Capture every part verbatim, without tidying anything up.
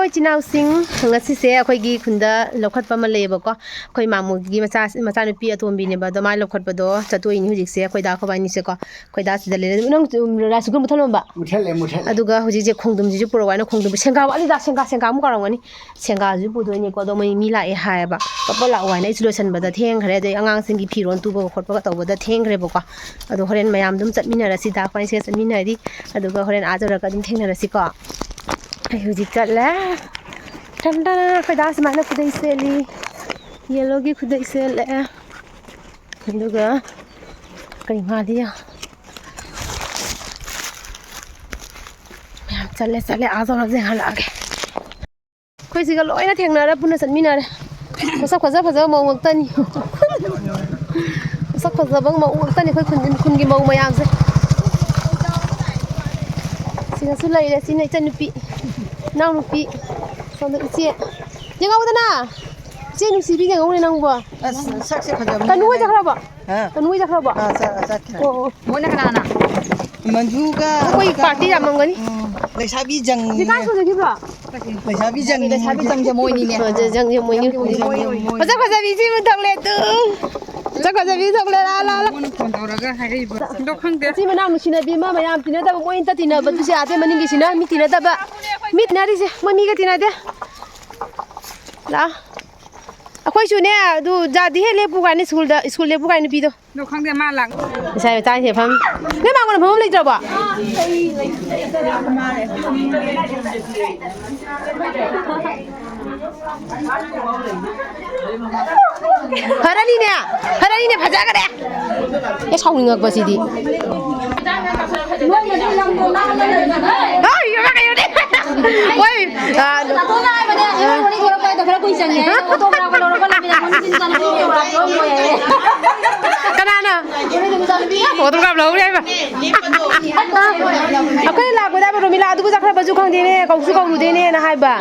ꯏꯆꯤꯟ ꯏꯅꯥꯎꯁꯤꯡ, ꯉꯁꯤꯁꯦ ꯑꯩꯈꯣꯏꯒꯤ ꯈꯨꯟꯗ ꯂꯧꯈꯠꯄ ꯑꯃ ꯂꯩꯌꯦꯕꯀꯣ꯫ ꯑꯩꯈꯣꯏ ꯃꯥꯃꯣꯒꯤ ꯃꯆꯥ, ꯃꯆꯥꯅꯨꯄꯤ ꯑꯇꯣꯝꯕꯤꯅꯦꯕ꯫ ꯑꯗꯣ ꯃꯥ ꯂꯧꯈꯠꯄꯗꯣ ꯆꯠꯇꯣꯏꯅꯤ ꯍꯧꯖꯤꯛꯁꯦ꯫ ꯑꯩꯈꯣꯏ ꯗꯥ, ꯑꯩꯈꯣꯏ ꯕꯥꯅꯤꯁꯦꯀꯣ꯫ ꯑꯩꯈꯣꯏ ꯗꯥ ꯁꯤꯗ ꯂꯩꯔꯦ꯫ ꯅꯪ, ꯎꯝ, rice cooker ꯃꯨꯠꯊꯠꯂꯝꯕ? ꯃꯨꯠꯊꯠꯂꯦ, ꯃꯨꯠꯊꯠꯂꯦ꯫ ꯑꯗꯨꯒ ꯍꯧꯖꯤꯛꯁꯦ ꯈꯣꯡꯗ꯭ꯔꯨꯝꯁꯤꯁꯨ ꯄꯨꯔꯛꯑꯣ ꯍꯥꯏꯅ, ꯈꯣꯡꯗ꯭ꯔꯨꯝ, ꯁꯦꯡꯒꯥ ꯋꯥꯠꯂꯤꯗ, ꯁꯦꯡꯒꯥ, ꯁꯦꯡꯒꯥ ꯑꯃꯨꯛ ꯀꯥꯎꯔꯝꯒꯅꯤ꯫ ꯁꯦꯡꯒꯥꯁꯨ ꯄꯨꯗꯣꯏꯅꯦꯀꯣ꯫ ꯑꯗꯣ ꯃꯣꯏ ꯃꯤ ꯂꯥꯛꯑꯦ ꯍꯥꯏꯌꯦꯕ, ꯄꯞ ꯄꯞ ꯂꯥꯛꯑꯣ ꯍꯥꯏꯅ꯫ ꯑꯩꯁꯨ ꯂꯣꯏꯁꯟꯕꯗ ꯊꯦꯡꯈ꯭ꯔꯦ, ꯑꯗꯩ ꯑꯉꯥꯡꯁꯤꯡꯒꯤ ꯐꯤꯔꯣꯜ ꯇꯨꯕꯒ ꯈꯣꯠꯄꯒ ꯇꯧꯕꯗ ꯊꯦꯡꯈ꯭ꯔꯦꯕꯀꯣ꯫ ꯑꯗꯣ ꯍꯣꯔꯦꯟ ꯃꯌꯥꯝ ꯑꯗꯨꯝ ꯆꯠꯃꯤꯟꯅꯔꯁꯤ, ꯗꯥ ꯈ꯭ꯋꯥꯏꯁꯦ ꯆꯠꯃꯤꯟꯅꯔꯤ꯫ ꯑꯗꯨꯒ ꯍꯣꯔꯦꯟ ꯑꯥ ꯌꯧꯔꯒ ꯑꯗꯨꯝ ꯊꯦꯡꯅꯔꯁꯤꯀꯣ꯫ ꯑꯩ ꯍꯧꯖꯤꯛ ꯆꯠꯂꯦ꯫ ꯇꯟ ꯇꯟ, ꯑꯩꯈꯣꯏ ꯗꯥ ꯁꯨꯃꯥꯏꯅ ꯈꯨꯗꯩ ꯁꯦꯠꯂꯤ꯫ Yellowꯒꯤ ꯈꯨꯗꯩ ꯁꯦꯠꯂꯦ꯫ ꯑꯗꯨꯒ ꯀꯔꯤ ꯃꯥꯗꯤ ꯌꯥ-, ꯃꯌꯥꯝ ꯆꯠꯂꯦ, ꯆꯠꯂꯦ, ꯑꯥ ꯌꯧꯔꯒ ꯌꯦꯡꯍꯜꯂꯛꯑꯒꯦ꯫ ꯑꯩꯈꯣꯏ ꯁꯤꯒ ꯂꯣꯏꯅ ꯊꯦꯡꯅꯔ ꯄꯨꯟꯅ ꯆꯠꯃꯤꯟꯅꯔꯦ꯫ ꯃꯁꯛ ꯐꯖ ꯐꯖꯕ ꯃꯧ ꯉꯥꯛꯇꯅꯤ꯫ ꯃꯁꯛ ꯐꯖꯕ ꯃꯧ ꯉꯥꯛꯇꯅꯤ ꯑꯩꯈꯣꯏ ꯈꯨꯟ, ꯈꯨꯟꯒꯤ ꯃꯧ ꯃꯌꯥꯝꯁꯦ꯫ ꯁꯤꯗꯁꯨ ꯂꯩꯔꯦ꯫ ꯁꯤꯅ ꯏꯆꯟꯅꯨꯄꯤ, ꯏꯅꯥꯎꯅꯨꯄꯤ, ꯁꯣꯝꯗ ꯏꯆꯦ꯫ ꯌꯦꯡꯍꯧꯗꯅ! ꯏꯆꯦ ꯅꯨꯡꯁꯤꯕꯤ ꯌꯦꯡꯍꯧꯅꯦ ꯅꯪꯕꯣ꯫ ꯑꯁ, ꯁꯛꯁꯦ ꯐꯖꯕꯅꯤ꯫ ꯀꯅꯨ ꯍꯣꯏ ꯆꯠꯈ꯭ꯔꯕꯣ? ꯍꯥ? ꯀꯅꯨ ꯍꯣꯏ ꯆꯠꯈ꯭ꯔꯕꯣ? ꯑꯥ, ꯆꯠ-, ꯆꯠꯈ꯭ꯔꯦ꯫ ꯑꯣ, ꯑꯣ꯫ ꯃꯣꯏꯅ ꯀꯅꯥꯅ? ꯃꯟꯖꯨꯒ ꯑꯩꯈꯣꯏ ꯄꯥꯔꯇꯤ ꯌꯥꯝꯃꯝꯒꯅꯤ꯫ ꯎꯝ, ꯂꯩꯁꯥꯕꯤ ꯖꯪ꯫ ꯍꯧꯖꯤꯛꯀꯥꯟ ꯁ꯭ꯀꯨꯜꯗꯒꯤꯕ꯭ꯔꯣ? ꯂꯩꯁꯥꯕꯤ ꯖꯪ꯫ ꯂꯩꯁꯥꯕꯤ ꯖꯪꯁꯦ ꯃꯣꯏꯅꯤꯅꯦ꯫ ꯑꯣ, ꯖ-, ꯖꯪꯁꯦ ꯃꯣꯏꯅꯤ꯫ ꯃꯣꯏꯅꯤ꯫ ꯃꯁꯛ ꯐꯖꯕꯤ ꯏꯆꯦ ꯃꯨꯊꯧꯂꯦ ꯑꯗꯨ꯫ ꯃꯁꯛ ꯐꯖꯕꯤ ꯊꯣꯛꯂꯦ, ꯂꯥ, ꯂꯥ, ꯂꯥ꯫ ꯃꯉꯣꯟꯗ ꯐꯣꯟ ꯇꯧꯔꯒ ꯍꯥꯏꯔꯛꯏꯕ꯫ ꯑꯗꯣ ꯈꯪꯗꯦ꯫ ꯃꯆꯤꯟ ꯃꯅꯥꯎ ꯅꯨꯡꯁꯤꯅꯕꯤ ꯑꯃ ꯃꯌꯥꯝ ꯇꯤꯟꯅꯗꯕ, ꯃꯣꯏ ꯑꯝꯇ ꯇꯤꯟꯅꯕꯗꯨꯁꯨ ꯌꯥꯗꯦ, ꯃꯅꯤꯡꯒꯤꯁꯤꯅ ꯃꯤ ꯇꯤꯟꯅꯗꯕ꯫ ꯃꯤ ꯇꯤꯟꯅꯔꯤꯁꯦ, ꯃꯣꯏ ꯃꯤꯒ ꯇꯤꯟꯅꯗꯦ꯫ ꯂꯥ꯫ ꯑꯩꯈꯣꯏꯁꯨꯅꯦ, ꯑꯗꯨ ꯖꯥꯗꯤ ꯍꯦꯛ ꯂꯦꯞꯄꯨ ꯀꯥꯏꯅ ꯁ꯭ꯀꯨꯜꯗ, ꯁ꯭ꯀꯨꯜ ꯂꯦꯞꯄꯨ ꯀꯥꯏꯅ ꯅꯨꯄꯤꯗꯣ꯫ ꯑꯗꯣ ꯈꯪꯗꯦ, ꯃꯥ ꯂꯥꯛ-꯫ ꯉꯁꯥꯏ ꯃꯇꯥꯡꯁꯦ ꯐꯝ-, ꯅꯣꯏ ꯃꯥꯡꯒꯣꯟꯗ ꯐꯝꯐꯝ ꯂꯩꯇ꯭ꯔꯕꯣ? ꯐꯔꯅꯤꯅꯦ, ꯐꯔꯅꯤꯅꯦ, ꯐꯖꯈ꯭ꯔꯦ꯫ ꯑꯦ, ꯁꯥꯎꯅꯤꯡꯉꯛꯄꯁꯤꯗꯤ꯫ ꯍꯣꯏ, ꯏꯕꯦꯝꯃ, ꯀꯩꯅꯣꯅꯦ꯫ ꯍꯣꯏ, ꯑ, ꯅꯥꯇꯣꯟꯅ ꯍꯥꯏꯕꯅꯦ, ꯑꯩ ꯋꯥꯔꯤ ꯊꯣꯛꯂꯛꯄ ꯍꯥꯏꯗꯣ ꯈꯔ ꯀꯨꯏ ꯆꯪꯉꯦ꯫ ꯑꯩꯅ ꯑꯣꯇꯣꯒ꯭ꯔꯥꯐꯀ ꯂꯧꯔꯒ ꯂꯩꯃꯤꯟꯅ ꯃꯣꯏ ꯃꯆꯤꯟ ꯃꯆꯥꯅ ꯑꯣꯇꯣꯒ꯭ꯔꯥꯐ ꯂꯧꯔꯝꯃꯣꯏ ꯍꯥꯏꯌꯦ꯫ ꯀꯅꯥꯅ? ꯐꯣꯇꯣꯒ꯭ꯔꯥꯐ ꯂꯧꯍꯧꯔꯦ ꯍꯥꯏꯕ꯫ ꯑꯩꯈꯣꯏꯅ ꯂꯥꯛꯄꯗ ꯍꯥꯏꯕ, "ꯔꯣꯃꯤꯂꯥ ꯑꯗꯨꯕꯨ ꯆꯠꯈ꯭ꯔꯕꯁꯨ ꯈꯪꯗꯦꯅꯦ, ꯀꯧꯁꯨ ꯀꯧꯔꯨꯗꯦꯅꯦꯅ" ꯍꯥꯏꯕ꯫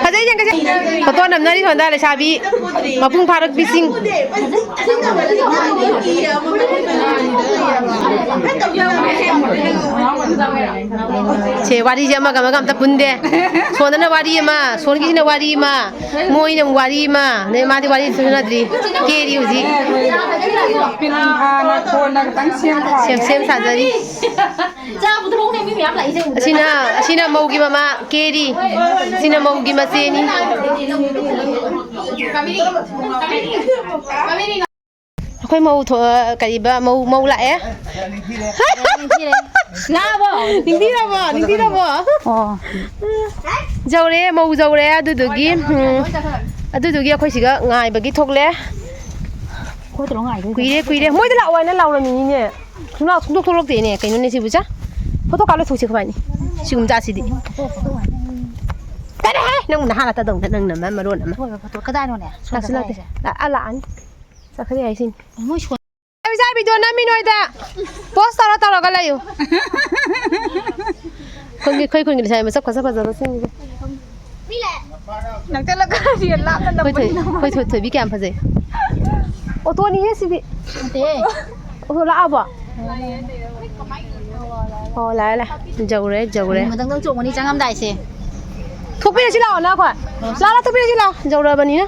ꯐꯖꯩ, ꯌꯦꯡꯒꯁꯦ꯫ ꯐꯣꯇꯣ ꯅꯝꯅꯔꯤ ꯁꯣꯝꯗ ꯂꯩꯁꯥꯕꯤ ꯃꯄꯨꯡ ꯐꯥꯔꯛꯄꯤꯁꯤꯡ꯫ ꯁꯦ, ꯋꯥꯔꯤꯁꯦ ꯑꯃꯒ ꯑꯃꯒ ꯑꯝꯇ ꯄꯨꯟꯗꯦ꯫ ꯁꯣꯝꯗꯅ ꯋꯥꯔꯤ ꯑꯃ, ꯁꯣꯝꯒꯤꯁꯤꯅ ꯋꯥꯔꯤ ꯑꯃ꯫ ꯃꯣꯏꯅ ꯑꯃꯨꯛ ꯋꯥꯔꯤ ꯑꯃ, ꯑꯗꯩ ꯃꯥꯗꯤ ꯋꯥꯔꯤ ꯁꯨꯅꯗ꯭ꯔꯤ꯫ ꯀꯦꯔꯤ ꯍꯧꯖꯤꯛ꯫ ꯄꯤꯟ ꯍꯥꯟꯅ ꯀꯣꯟꯅ ꯈꯤꯇꯪ ꯁꯦꯝ ꯁꯥꯏ꯫ ꯁꯦꯝ, ꯁꯦꯝ ꯁꯥꯖꯔꯤ꯫ ꯆꯥꯕꯗ ꯂꯣꯡꯅꯦ ꯃꯤ ꯃꯌꯥꯝ ꯂꯥꯛꯏꯁꯦ ꯎꯕꯗ꯫ ꯑꯁꯤꯅ, ꯑꯁꯤꯅ ꯃꯧꯒꯤ ꯃꯃꯥ ꯀꯦꯔꯤ꯫ ꯁꯤꯅ ꯃꯧꯒꯤ ꯃꯆꯦꯅꯤ꯫ ꯑꯩꯈꯣꯏ ꯃꯧ ꯊꯣ-, ꯀꯔꯤꯕ, ꯃꯧ, ꯃꯧ ꯂꯥꯛꯑꯦ꯫ ꯂꯥꯛꯑꯕꯣ? ꯅꯤꯡꯊꯤꯔꯕꯣ? ꯅꯤꯡꯊꯤꯔꯕꯣ? ꯑꯣ꯫ ꯌꯧꯔꯦ, ꯃꯧ ꯌꯧꯔꯦ꯫ ꯑꯗꯨꯗꯨꯒꯤ, ꯎꯝ, ꯑꯗꯨꯗꯨꯒꯤ ꯑꯩꯈꯣꯏ ꯁꯤꯒ ꯉꯥꯏꯕꯒꯤ ꯊꯣꯛꯂꯦ꯫ ꯑꯩꯈꯣꯏ ꯇꯧꯔ ꯉꯥꯏꯗꯣꯏ ꯀꯨꯏꯔꯦ, ꯀꯨꯏꯔꯦ꯫ ꯃꯣꯏꯗ ꯂꯥꯛꯑꯣ ꯍꯥꯏꯅ ꯂꯥꯎꯔꯝꯃꯤꯅꯤꯅꯦ꯫ ꯁꯨꯡꯂꯥꯛ ꯁꯨꯡꯊꯣꯛ ꯊꯣꯛꯂꯛꯇꯦꯅꯦ꯫ ꯀꯩꯅꯣꯅꯦ ꯁꯤꯕꯨ? ꯆꯥ, ꯐꯣꯇꯣ ꯀꯥꯞ ꯂꯣꯏꯊꯣꯛꯁꯦ ꯑꯩꯈꯣꯏꯕꯥꯅꯤ꯫ ꯁꯤꯒꯨꯝ ꯆꯥꯁꯤꯗꯤ꯫ ꯀꯔꯤꯍꯦ? ꯅꯪ ꯅꯍꯥ ꯉꯥꯛꯇ ꯇꯧꯗ ꯅꯪꯅ ꯃꯔꯣꯟ ꯑꯃ꯫ ꯐꯣꯇꯣ ꯀꯗꯥꯏꯅꯣꯅꯦ? ꯂꯥꯛꯁꯨ ꯂꯥꯛꯇꯦ꯫ ꯂꯥꯛ-, ꯑꯥ, ꯂꯥꯛꯑꯅꯤ꯫ ꯆꯠꯈ꯭ꯔꯦ ꯍꯥꯏꯁꯤꯅꯤ꯫ ꯃꯣꯏ ꯁꯣꯟ- ꯏꯆꯥ ꯚꯤꯗꯤꯑꯣ ꯅꯝꯃꯤ ꯅꯣꯏꯗ꯫ ꯄꯣꯁ ꯇꯧꯔ ꯇꯧꯔꯒ ꯂꯩꯌꯨ꯫ ꯈꯨꯟꯒꯤ, ꯑꯩꯈꯣꯏ ꯈꯨꯟꯒꯤ ꯂꯩꯁꯥꯕꯤ ꯃꯁꯛ ꯐꯖ ꯐꯖꯕꯁꯤꯡꯁꯦ꯫ ꯅꯛꯁꯜꯂꯛꯀꯅꯨ, ꯁꯤ ꯂꯥꯞꯅ ꯑꯩꯈꯣꯏ ꯊꯣꯏ-, ꯅꯝꯕꯅꯤꯅ꯫ ꯑꯩꯈꯣꯏ ꯊꯣꯏ-, ꯊꯣꯏꯕꯤ ꯀꯌꯥꯝ ꯐꯖꯩ꯫ ꯑꯣꯇꯣꯅꯤꯍꯦ ꯁꯤꯗꯤ꯫ ꯅꯠꯇꯦꯍꯦ꯫ ꯑꯣꯇꯣ ꯂꯥꯛꯑꯕꯣ? ꯑꯣ, ꯂꯥꯛꯑꯦ, ꯂꯥꯛꯑꯦ꯫ ꯌꯧꯔꯦ, ꯌꯧꯔꯦ꯫ ꯃꯊꯪꯗꯪ ꯆꯣꯡꯉꯅꯤ ꯆꯪꯉꯝꯗꯥꯏꯁꯦ꯫ ꯊꯣꯛꯄꯤꯔꯁꯤ ꯂꯥꯛꯑꯣ ꯅꯪ ꯑꯩꯈꯣꯏ꯫ ꯂꯥꯛꯑꯣ, ꯂꯥꯛꯑꯣ, ꯊꯣꯛꯄꯤꯔꯁꯤ ꯂꯥꯛꯑꯣ꯫ ꯌꯧꯔꯛꯑꯕꯅꯤꯅ꯫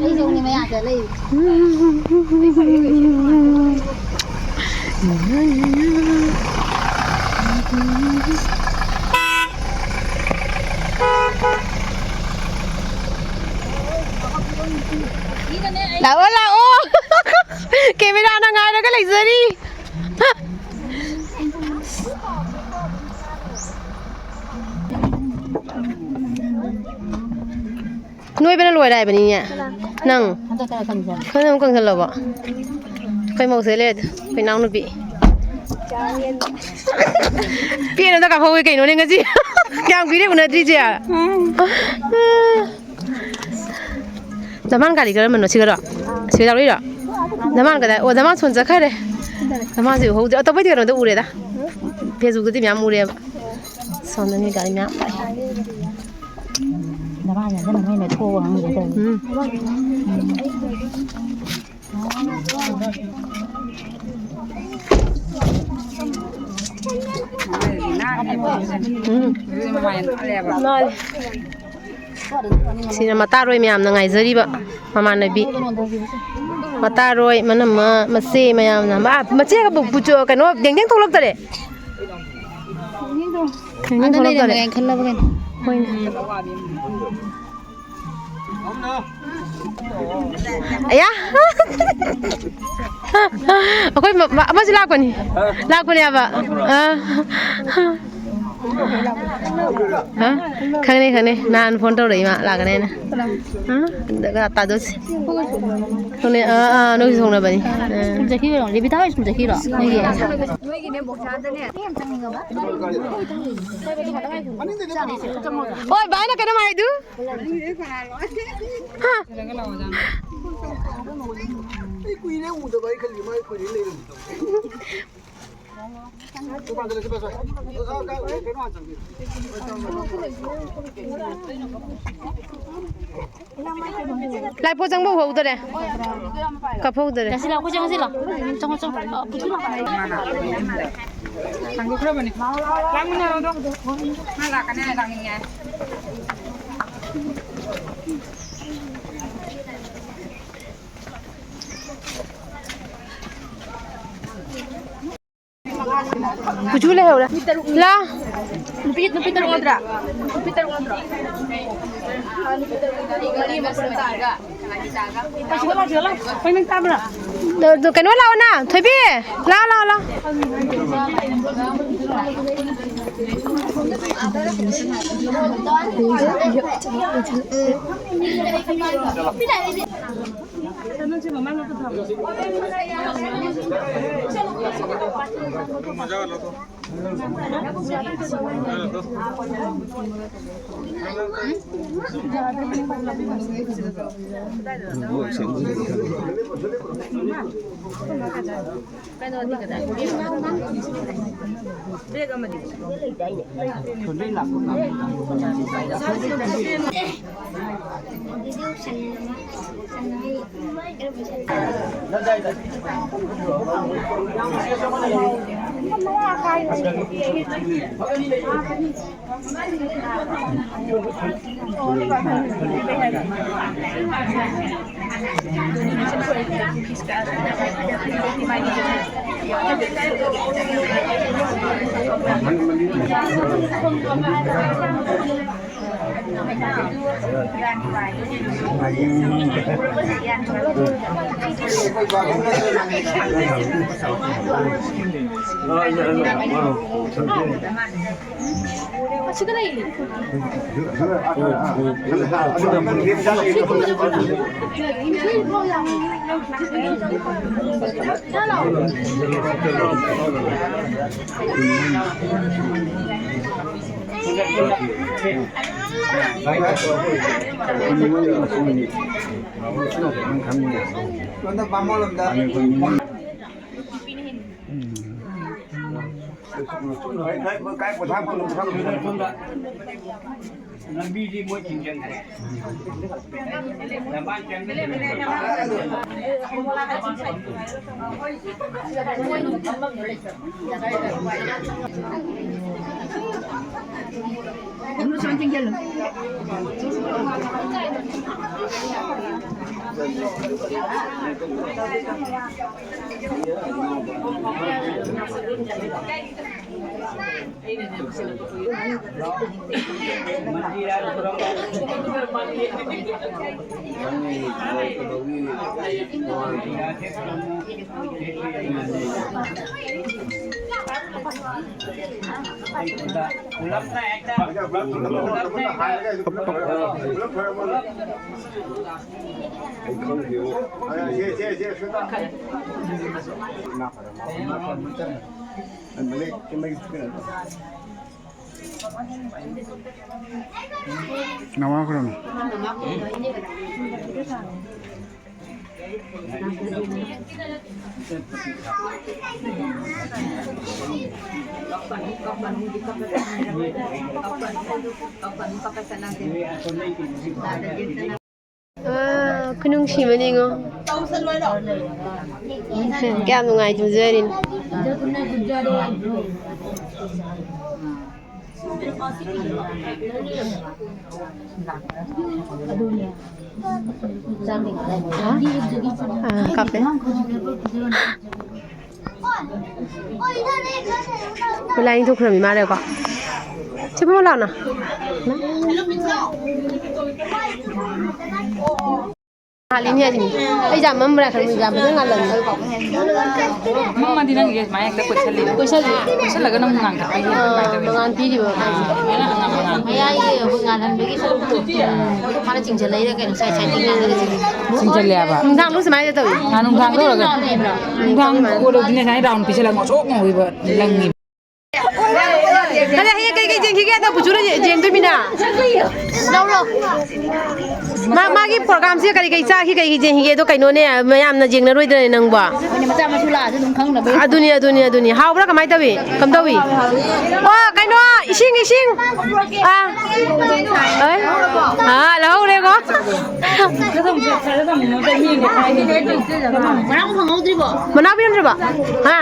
ꯑꯩꯁꯨꯅꯦ ꯃꯌꯥꯗ ꯂꯩ꯫ ꯂꯥꯛꯑꯣ, ꯂꯥꯛꯑꯣ꯫ ꯀꯦꯃꯦꯔꯥꯅ ꯉꯥꯏꯔꯒ ꯂꯩꯖꯔꯤ꯫ ꯅꯣꯏꯕꯅ ꯂꯣꯏꯔꯦ ꯍꯥꯏꯕꯅꯤꯅꯦ꯫ ꯅꯪ꯫ ꯍꯟꯗꯛ ꯈꯔ ꯀꯪꯖꯜꯂꯦ꯫ ꯈꯔ ꯑꯃꯨꯛ ꯀꯪꯁꯜꯂꯕꯣ? ꯑꯩꯈꯣꯏ ꯃꯧꯁꯦ ꯂꯩꯔꯦ꯫ ꯑꯩꯈꯣꯏ ꯏꯅꯥꯎꯅꯨꯄꯤ꯫ ꯄꯦꯟ ꯑꯝꯇ ꯀꯥꯞꯍꯧꯒꯦ ꯀꯩꯅꯣꯅꯦ ꯉꯁꯤ꯫ ꯀꯌꯥꯝ ꯀꯨꯏꯔꯦ ꯎꯅꯗ꯭ꯔꯤꯁꯦ? ꯗꯃꯥꯟ ꯒꯥꯔꯤ ꯀꯔꯝꯕꯅꯣ? ꯁꯤꯒꯔꯣ? ꯁꯤꯒ ꯌꯥꯎꯔꯛꯏꯔꯣ? ꯗꯃꯥꯟ ꯀꯗꯥꯏ? ꯑꯣ, ꯗꯃꯥꯟ ꯁꯣꯟ ꯆꯠꯈꯔꯦ꯫ ꯗꯃꯥꯟꯁꯦ ꯎꯍꯧꯗꯦ꯫ ꯑꯇꯣꯞꯄꯩꯗꯤ ꯀꯩꯅꯣꯗ ꯎꯔꯦꯗ꯫ ꯐꯦꯁꯕꯨꯛꯇꯗꯤ ꯃꯌꯥꯝ ꯎꯔꯦꯕ꯫ ꯁꯣꯝꯗꯅꯤ ꯒꯥꯔꯤ ꯃꯌꯥꯝ ꯂꯥꯛꯑꯦ꯫ ꯗꯃꯥꯟ ꯅꯠꯇꯅ ꯅꯣꯏ ꯂꯩꯊꯣꯛꯑꯣ ꯍꯪꯉꯤꯁꯦ ꯇꯧꯔꯤ꯫ ꯎꯝ꯫ ꯎꯝ꯫ ꯃꯥꯜꯂꯦ꯫ ꯁꯤꯅ ꯃꯇꯥꯔꯣꯏ ꯃꯌꯥꯝꯅ ꯉꯥꯏꯖꯔꯤꯕ ꯃꯃꯥꯟꯅꯕꯤ꯫ ꯃꯇꯥꯔꯣꯏ, ꯃꯅꯝꯃ, ꯃꯆꯦ ꯃꯌꯥꯝꯅ꯫ ꯃꯥ, ꯃꯆꯦꯒ ꯄꯨ-, ꯄꯨ-, ꯀꯩꯅꯣ, ꯗꯦꯡꯗꯦꯡ ꯊꯣꯛꯂꯛꯇꯔꯦ꯫ ꯗꯦꯡꯗꯦꯡ ꯑꯥꯗ ꯊꯣꯛꯂꯛꯇꯔꯦ꯫ ꯂꯩꯔꯝꯃꯦ ꯈꯜꯂꯕ ꯀꯩꯅꯣ? ꯍꯣꯏꯅꯦ꯫ ꯑꯌꯥ! ꯑꯩꯈꯣꯏ ꯃ-, ꯃ-, ꯑꯃꯁꯨ ꯂꯥꯛꯄꯅꯤ꯫ ꯂꯥꯛꯄꯅꯦꯕ꯫ ꯑꯥ꯫ ꯍꯥ? ꯈꯪꯅꯩ, ꯈꯪꯅꯩ꯫ ꯅꯍꯥꯟ ꯐꯣꯟ ꯇꯧꯔꯛꯏ ꯃꯥ ꯂꯥꯛꯀꯅꯤ ꯍꯥꯏꯅ꯫ ꯍꯥ? ꯑꯗꯨꯒ ꯇꯥꯗꯣꯁꯤ꯫ ꯈꯪꯅꯩ꯫ ꯑꯥ, ꯑꯥ, ꯅꯣꯏꯁꯨ ꯈꯪꯅꯕꯅꯤ꯫ ꯑꯥ꯫ ꯁ꯭ꯀꯨꯜ ꯆꯠꯈꯤꯕꯩꯔꯣ? ꯔꯦꯕꯤꯇꯥ ꯍꯣꯏ ꯁ꯭ꯀꯨꯜ ꯆꯠꯈꯤꯔꯣ? ꯅꯣꯏꯒꯤ? ꯍꯣꯏ, ꯚꯥꯏꯅ ꯀꯩꯅꯣꯝ ꯍꯥꯏꯗꯨ꯫ ꯍꯥ? ꯑꯩ ꯀꯨꯏꯔꯦ ꯎꯗꯕ, ꯑꯩ ꯈꯜꯂꯤ ꯃꯥ ꯀꯨꯏꯔꯦ ꯂꯩꯔꯝꯃꯤ꯫ ꯂꯥꯏꯄꯣ ꯆꯪꯕ ꯎꯍꯧꯗꯔꯦ꯫ ꯀꯥꯞꯍꯧꯗꯔꯦ꯫ ꯆꯪꯁꯤꯜꯂꯣ, ꯑꯩꯈꯣꯏ ꯆꯪꯁꯤꯜꯂꯣ꯫ ꯆꯪꯉꯣ, ꯆꯪꯉꯣ꯫ ꯑ, ꯄꯨꯊꯣꯛꯂꯣ꯫ ꯍꯥꯡꯗꯣꯛꯈ꯭ꯔꯕꯅꯤ꯫ ꯂꯥꯡꯃꯤꯟꯅꯔꯣ ꯑꯗꯣ꯫ ꯃꯥ ꯂꯥꯛꯀꯅꯤ ꯍꯥꯏ ꯂꯥꯛꯅꯤꯡꯉꯦ ꯍꯥꯏ꯫ ꯀꯨꯆꯨ ꯂꯩꯍꯧꯔꯦ꯫ ꯂꯥ꯫ ꯅꯨꯄꯤ, ꯅꯨꯄꯤ ꯇꯔꯨꯛ ꯅꯠꯇ꯭ꯔꯥ? ꯅꯨꯄꯤ ꯇꯔꯨꯛ ꯅꯠꯇ꯭ꯔꯣ? ꯑ, ꯅꯨꯄꯤ ꯇꯔꯨꯛ ꯅꯠꯇ꯭ꯔꯥ? ꯅꯨꯄꯤ ꯃꯔꯤ ꯑꯃ ꯇꯥꯔꯒ꯫ ꯂꯥꯛꯑꯣ, ꯂꯥꯛꯑꯣ, ꯀꯩꯅꯣ ꯂꯥꯛꯑꯣ ꯅ, ꯊꯣꯏꯕꯤ꯫ ꯂꯥꯛꯑꯣ, ꯂꯥꯛꯑꯣ, ꯂꯥꯛꯑꯣ꯫ ꯀꯩꯅꯣꯗꯤ ꯀꯗꯥꯏ? ꯕꯦꯛ ꯑꯃꯗꯤ? ꯑꯁꯤꯗ ꯂꯩ꯫ ꯂꯝꯕꯤꯗꯤ ꯃꯣꯏ ꯊꯤꯡꯖꯤꯟꯈ꯭ꯔꯦ꯫ ꯂꯝꯕꯥꯟ ꯆꯪꯕ ꯅꯃꯥ ꯈꯨꯔꯨꯝꯃꯤ꯫ ꯑꯥ, ꯈꯨꯅꯨꯡꯁꯤꯕꯅꯤꯉꯣ꯫ ꯀꯌꯥꯝ ꯅꯨꯡꯉꯥꯏ ꯇꯨꯝꯖꯔꯤꯅꯣ꯫ ꯑꯥ, ꯀꯥꯞꯄꯦ꯫ ꯂꯥꯏ ꯅꯤꯡꯊꯧ ꯈꯨꯔꯝꯃꯤ ꯃꯥꯜꯂꯦꯀꯣ꯫ ꯁꯤ ꯐꯝꯃꯣ ꯂꯥꯎꯅ꯫ ꯉꯥꯜꯂꯤꯅꯦ ꯍꯥꯏꯁꯤꯅꯦ꯫ ꯑꯩ ꯌꯥꯝ ꯃꯝꯕ꯭ꯔꯥ ꯈꯟꯕ, ꯌꯥꯝ ꯐꯖꯅ ꯉꯥꯜꯂꯝꯃꯦ꯫ ꯃꯝꯃꯗꯤ ꯅꯪꯒꯤꯁꯦ ꯁꯨꯃꯥꯏꯅ ꯍꯦꯛꯇ ꯀꯣꯏꯁꯜꯂꯤ꯫ ꯀꯣꯏꯁꯜꯂꯤ꯫ ꯀꯣꯏꯁꯜꯂꯒ ꯅꯪ ꯉꯥꯟꯈꯠꯄ ꯍꯦꯜꯂꯤ꯫ ꯑꯥ, ꯀꯃꯥꯏꯅ ꯇꯧꯋꯤ? ꯃꯉꯥꯜ ꯄꯤꯔꯤꯕ ꯃꯥꯏꯁꯦ꯫ ꯑꯥ, ꯃꯌꯥꯏꯒꯤ ꯑꯩꯈꯣꯏ ꯉꯥꯜꯍꯟꯕꯒꯤ ꯁꯔꯨꯛꯇꯣ꯫ ꯃꯥꯅ ꯆꯤꯡꯁꯤꯜꯂꯛꯏꯔ ꯀꯩꯅꯣ, ꯁꯥꯏ ꯁꯥꯏꯗꯒꯤ ꯉꯥꯜꯂꯒ ꯆꯤꯡꯁꯤꯜꯂꯛꯏ꯫ ꯆꯤꯡꯁꯤꯜꯂꯦꯕ꯫ ꯅꯨꯡꯗꯥꯡꯗꯣ ꯁꯨꯃꯥꯏꯅ ꯇꯧꯏ꯫ ꯑꯥ, ꯅꯨꯡꯗꯥꯡꯗ ꯑꯣꯏꯔꯒ꯫ ꯅꯨꯡꯗꯥꯡ ꯀꯣꯜꯂꯗꯤꯅꯦ ꯁꯨꯃꯥꯏꯅ ꯔꯥꯎꯟ ꯄꯤꯁꯜꯂꯒ ꯉꯧꯁꯣꯛ ꯉꯧꯏꯕ ꯂꯪꯉꯤꯕ꯫ ꯑꯗ ꯍꯌꯦꯡ ꯀꯩꯀꯩ ꯆꯦꯟꯈꯤꯒꯦ? ꯑꯗꯣ ꯄꯨꯆꯨꯅ ꯌꯦꯡꯗꯣꯏꯃꯤꯅ꯫ ꯂꯧꯔꯣ꯫ ꯃꯥ, ꯃꯥꯒꯤ ꯄ꯭ꯔꯣꯒꯥꯝꯁꯦ ꯀꯔꯤ ꯀꯔꯤ ꯆꯥꯈꯤ, ꯀꯔꯤ ꯀꯔꯤ ꯆꯦꯟꯈꯤꯒꯦ? ꯑꯗꯣ ꯀꯩꯅꯣꯅꯦ, ꯃꯌꯥꯝꯅ ꯌꯦꯡꯅꯔꯣꯏꯗ꯭ꯔꯅꯦ ꯅꯪꯕꯣ? ꯍꯣꯏꯅꯦ, ꯃꯆꯥ ꯃꯁꯨ ꯂꯥꯛꯑꯁꯨ ꯑꯗꯨꯝ ꯈꯪꯅꯕ꯫ ꯑꯗꯨꯅꯤ, ꯑꯗꯨꯅꯤ, ꯑꯗꯨꯅꯤ꯫ ꯍꯥꯎꯕ꯭ꯔꯥ? ꯀꯃꯥꯏꯅ ꯇꯧꯏ? ꯀꯝꯗꯧꯏ? ꯑꯣ, ꯀꯩꯅꯣ, ꯏꯁꯤꯡ, ꯏꯁꯤꯡ꯫ ꯑꯥ꯫ ꯑꯦ? ꯑꯥ, ꯂꯧꯍꯧꯔꯦꯀꯣ꯫ ꯃꯅꯥꯎ ꯐꯪꯍꯧꯗ꯭ꯔꯤꯕꯣ? ꯃꯅꯥꯎ ꯄꯤꯔꯝꯗ꯭ꯔꯕꯣ? ꯍꯥ?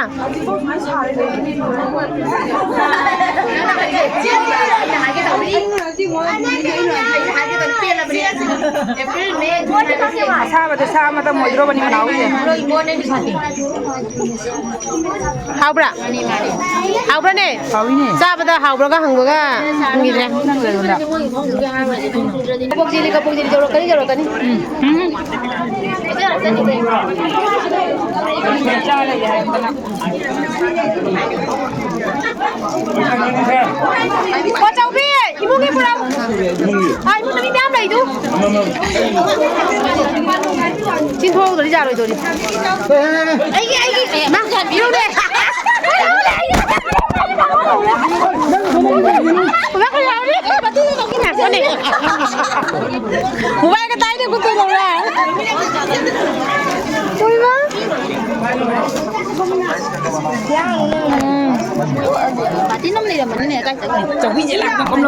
ꯑꯁꯥꯕꯗ ꯁꯥ ꯑꯃꯇꯪ ꯑꯣꯏꯗ꯭ꯔꯣꯕꯅꯤ ꯃꯅꯥꯎꯒꯤꯁꯦ꯫ ꯍꯥꯎꯕ꯭ꯔꯥ? ꯍꯥꯎꯕ꯭ꯔꯥꯅꯦ? ꯍꯥꯎꯏꯅꯦ꯫ ꯆꯥꯕꯗ ꯍꯥꯎꯕ꯭ꯔꯥꯒ ꯍꯪꯕꯒ ꯐꯪꯈꯤꯗ꯭ꯔꯦ꯫ ꯅꯪ ꯂꯩꯔꯣꯗ꯫ ꯀꯕꯣꯛ ꯆꯤꯂꯤ, ꯀꯕꯣꯛ ꯆꯤꯂꯤ, ꯌꯧꯔꯛꯀꯅꯤ, ꯌꯧꯔꯛꯀꯅꯤ꯫ ꯎꯝ꯫ ꯆꯥ ꯂꯩꯔꯦ ꯍꯥꯏꯕꯗꯅ꯫ ꯑꯣ, ꯆꯥꯎꯕꯤ, ꯏꯃꯨꯡꯒꯤ ꯄꯨꯔꯛꯎ꯫ ꯑꯥ, ꯏꯃꯨꯡꯗ ꯃꯤ ꯃꯌꯥꯝ ꯂꯩꯗꯨ꯫ ꯆꯤꯟꯊꯣꯛꯍꯧꯗ꯭ꯔꯗꯤ ꯌꯥꯔꯣꯏꯗꯧꯔꯤ꯫ ꯑꯩꯒꯤ, ꯑꯩꯒꯤ, ꯃꯥ, ꯄꯤꯔꯛꯎꯅꯦ꯫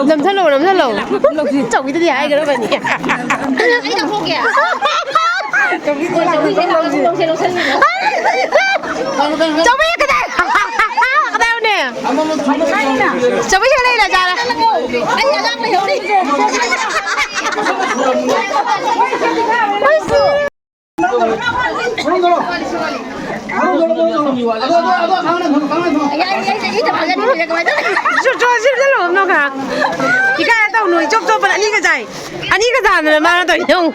ꯅꯝꯁꯜꯂꯣ, ꯅꯝꯁꯜꯂꯣ꯫ ꯆꯧꯕꯤꯗꯗꯤ ꯍꯥꯏꯈ꯭ꯔꯕꯅꯤ꯫ ꯑꯩ ꯂꯧꯊꯣꯛꯀꯦ꯫ ꯆꯧꯕꯤꯁꯦ ꯂꯥꯛꯄ ꯂꯧꯁꯦ, ꯂꯧꯁꯦ꯫ ꯆꯧꯕꯤ ꯀꯗꯥꯏ? ꯀꯗꯥꯏꯅꯣꯅꯦ? ꯆꯧꯕꯤꯁꯦ ꯂꯩꯔ ꯖꯥꯠꯂ? ꯑꯩ ꯑꯉꯥꯡ ꯂꯩꯍꯧꯔꯤ꯫ ꯆꯣ, ꯆꯣ, ꯁꯤꯗ ꯂꯥꯛꯑꯣ, ꯅꯣ ꯈꯔ꯫ ꯏꯀꯥꯏ ꯇꯧꯅꯨ, ꯏꯆꯣꯞ ꯆꯣꯞꯄꯅ ꯑꯅꯤꯒ ꯆꯥꯏ꯫ ꯑꯅꯤꯒ ꯆꯥꯗꯅ ꯃꯥꯅ ꯇꯧꯔꯤꯁꯦ ꯌꯦꯡꯉꯨ꯫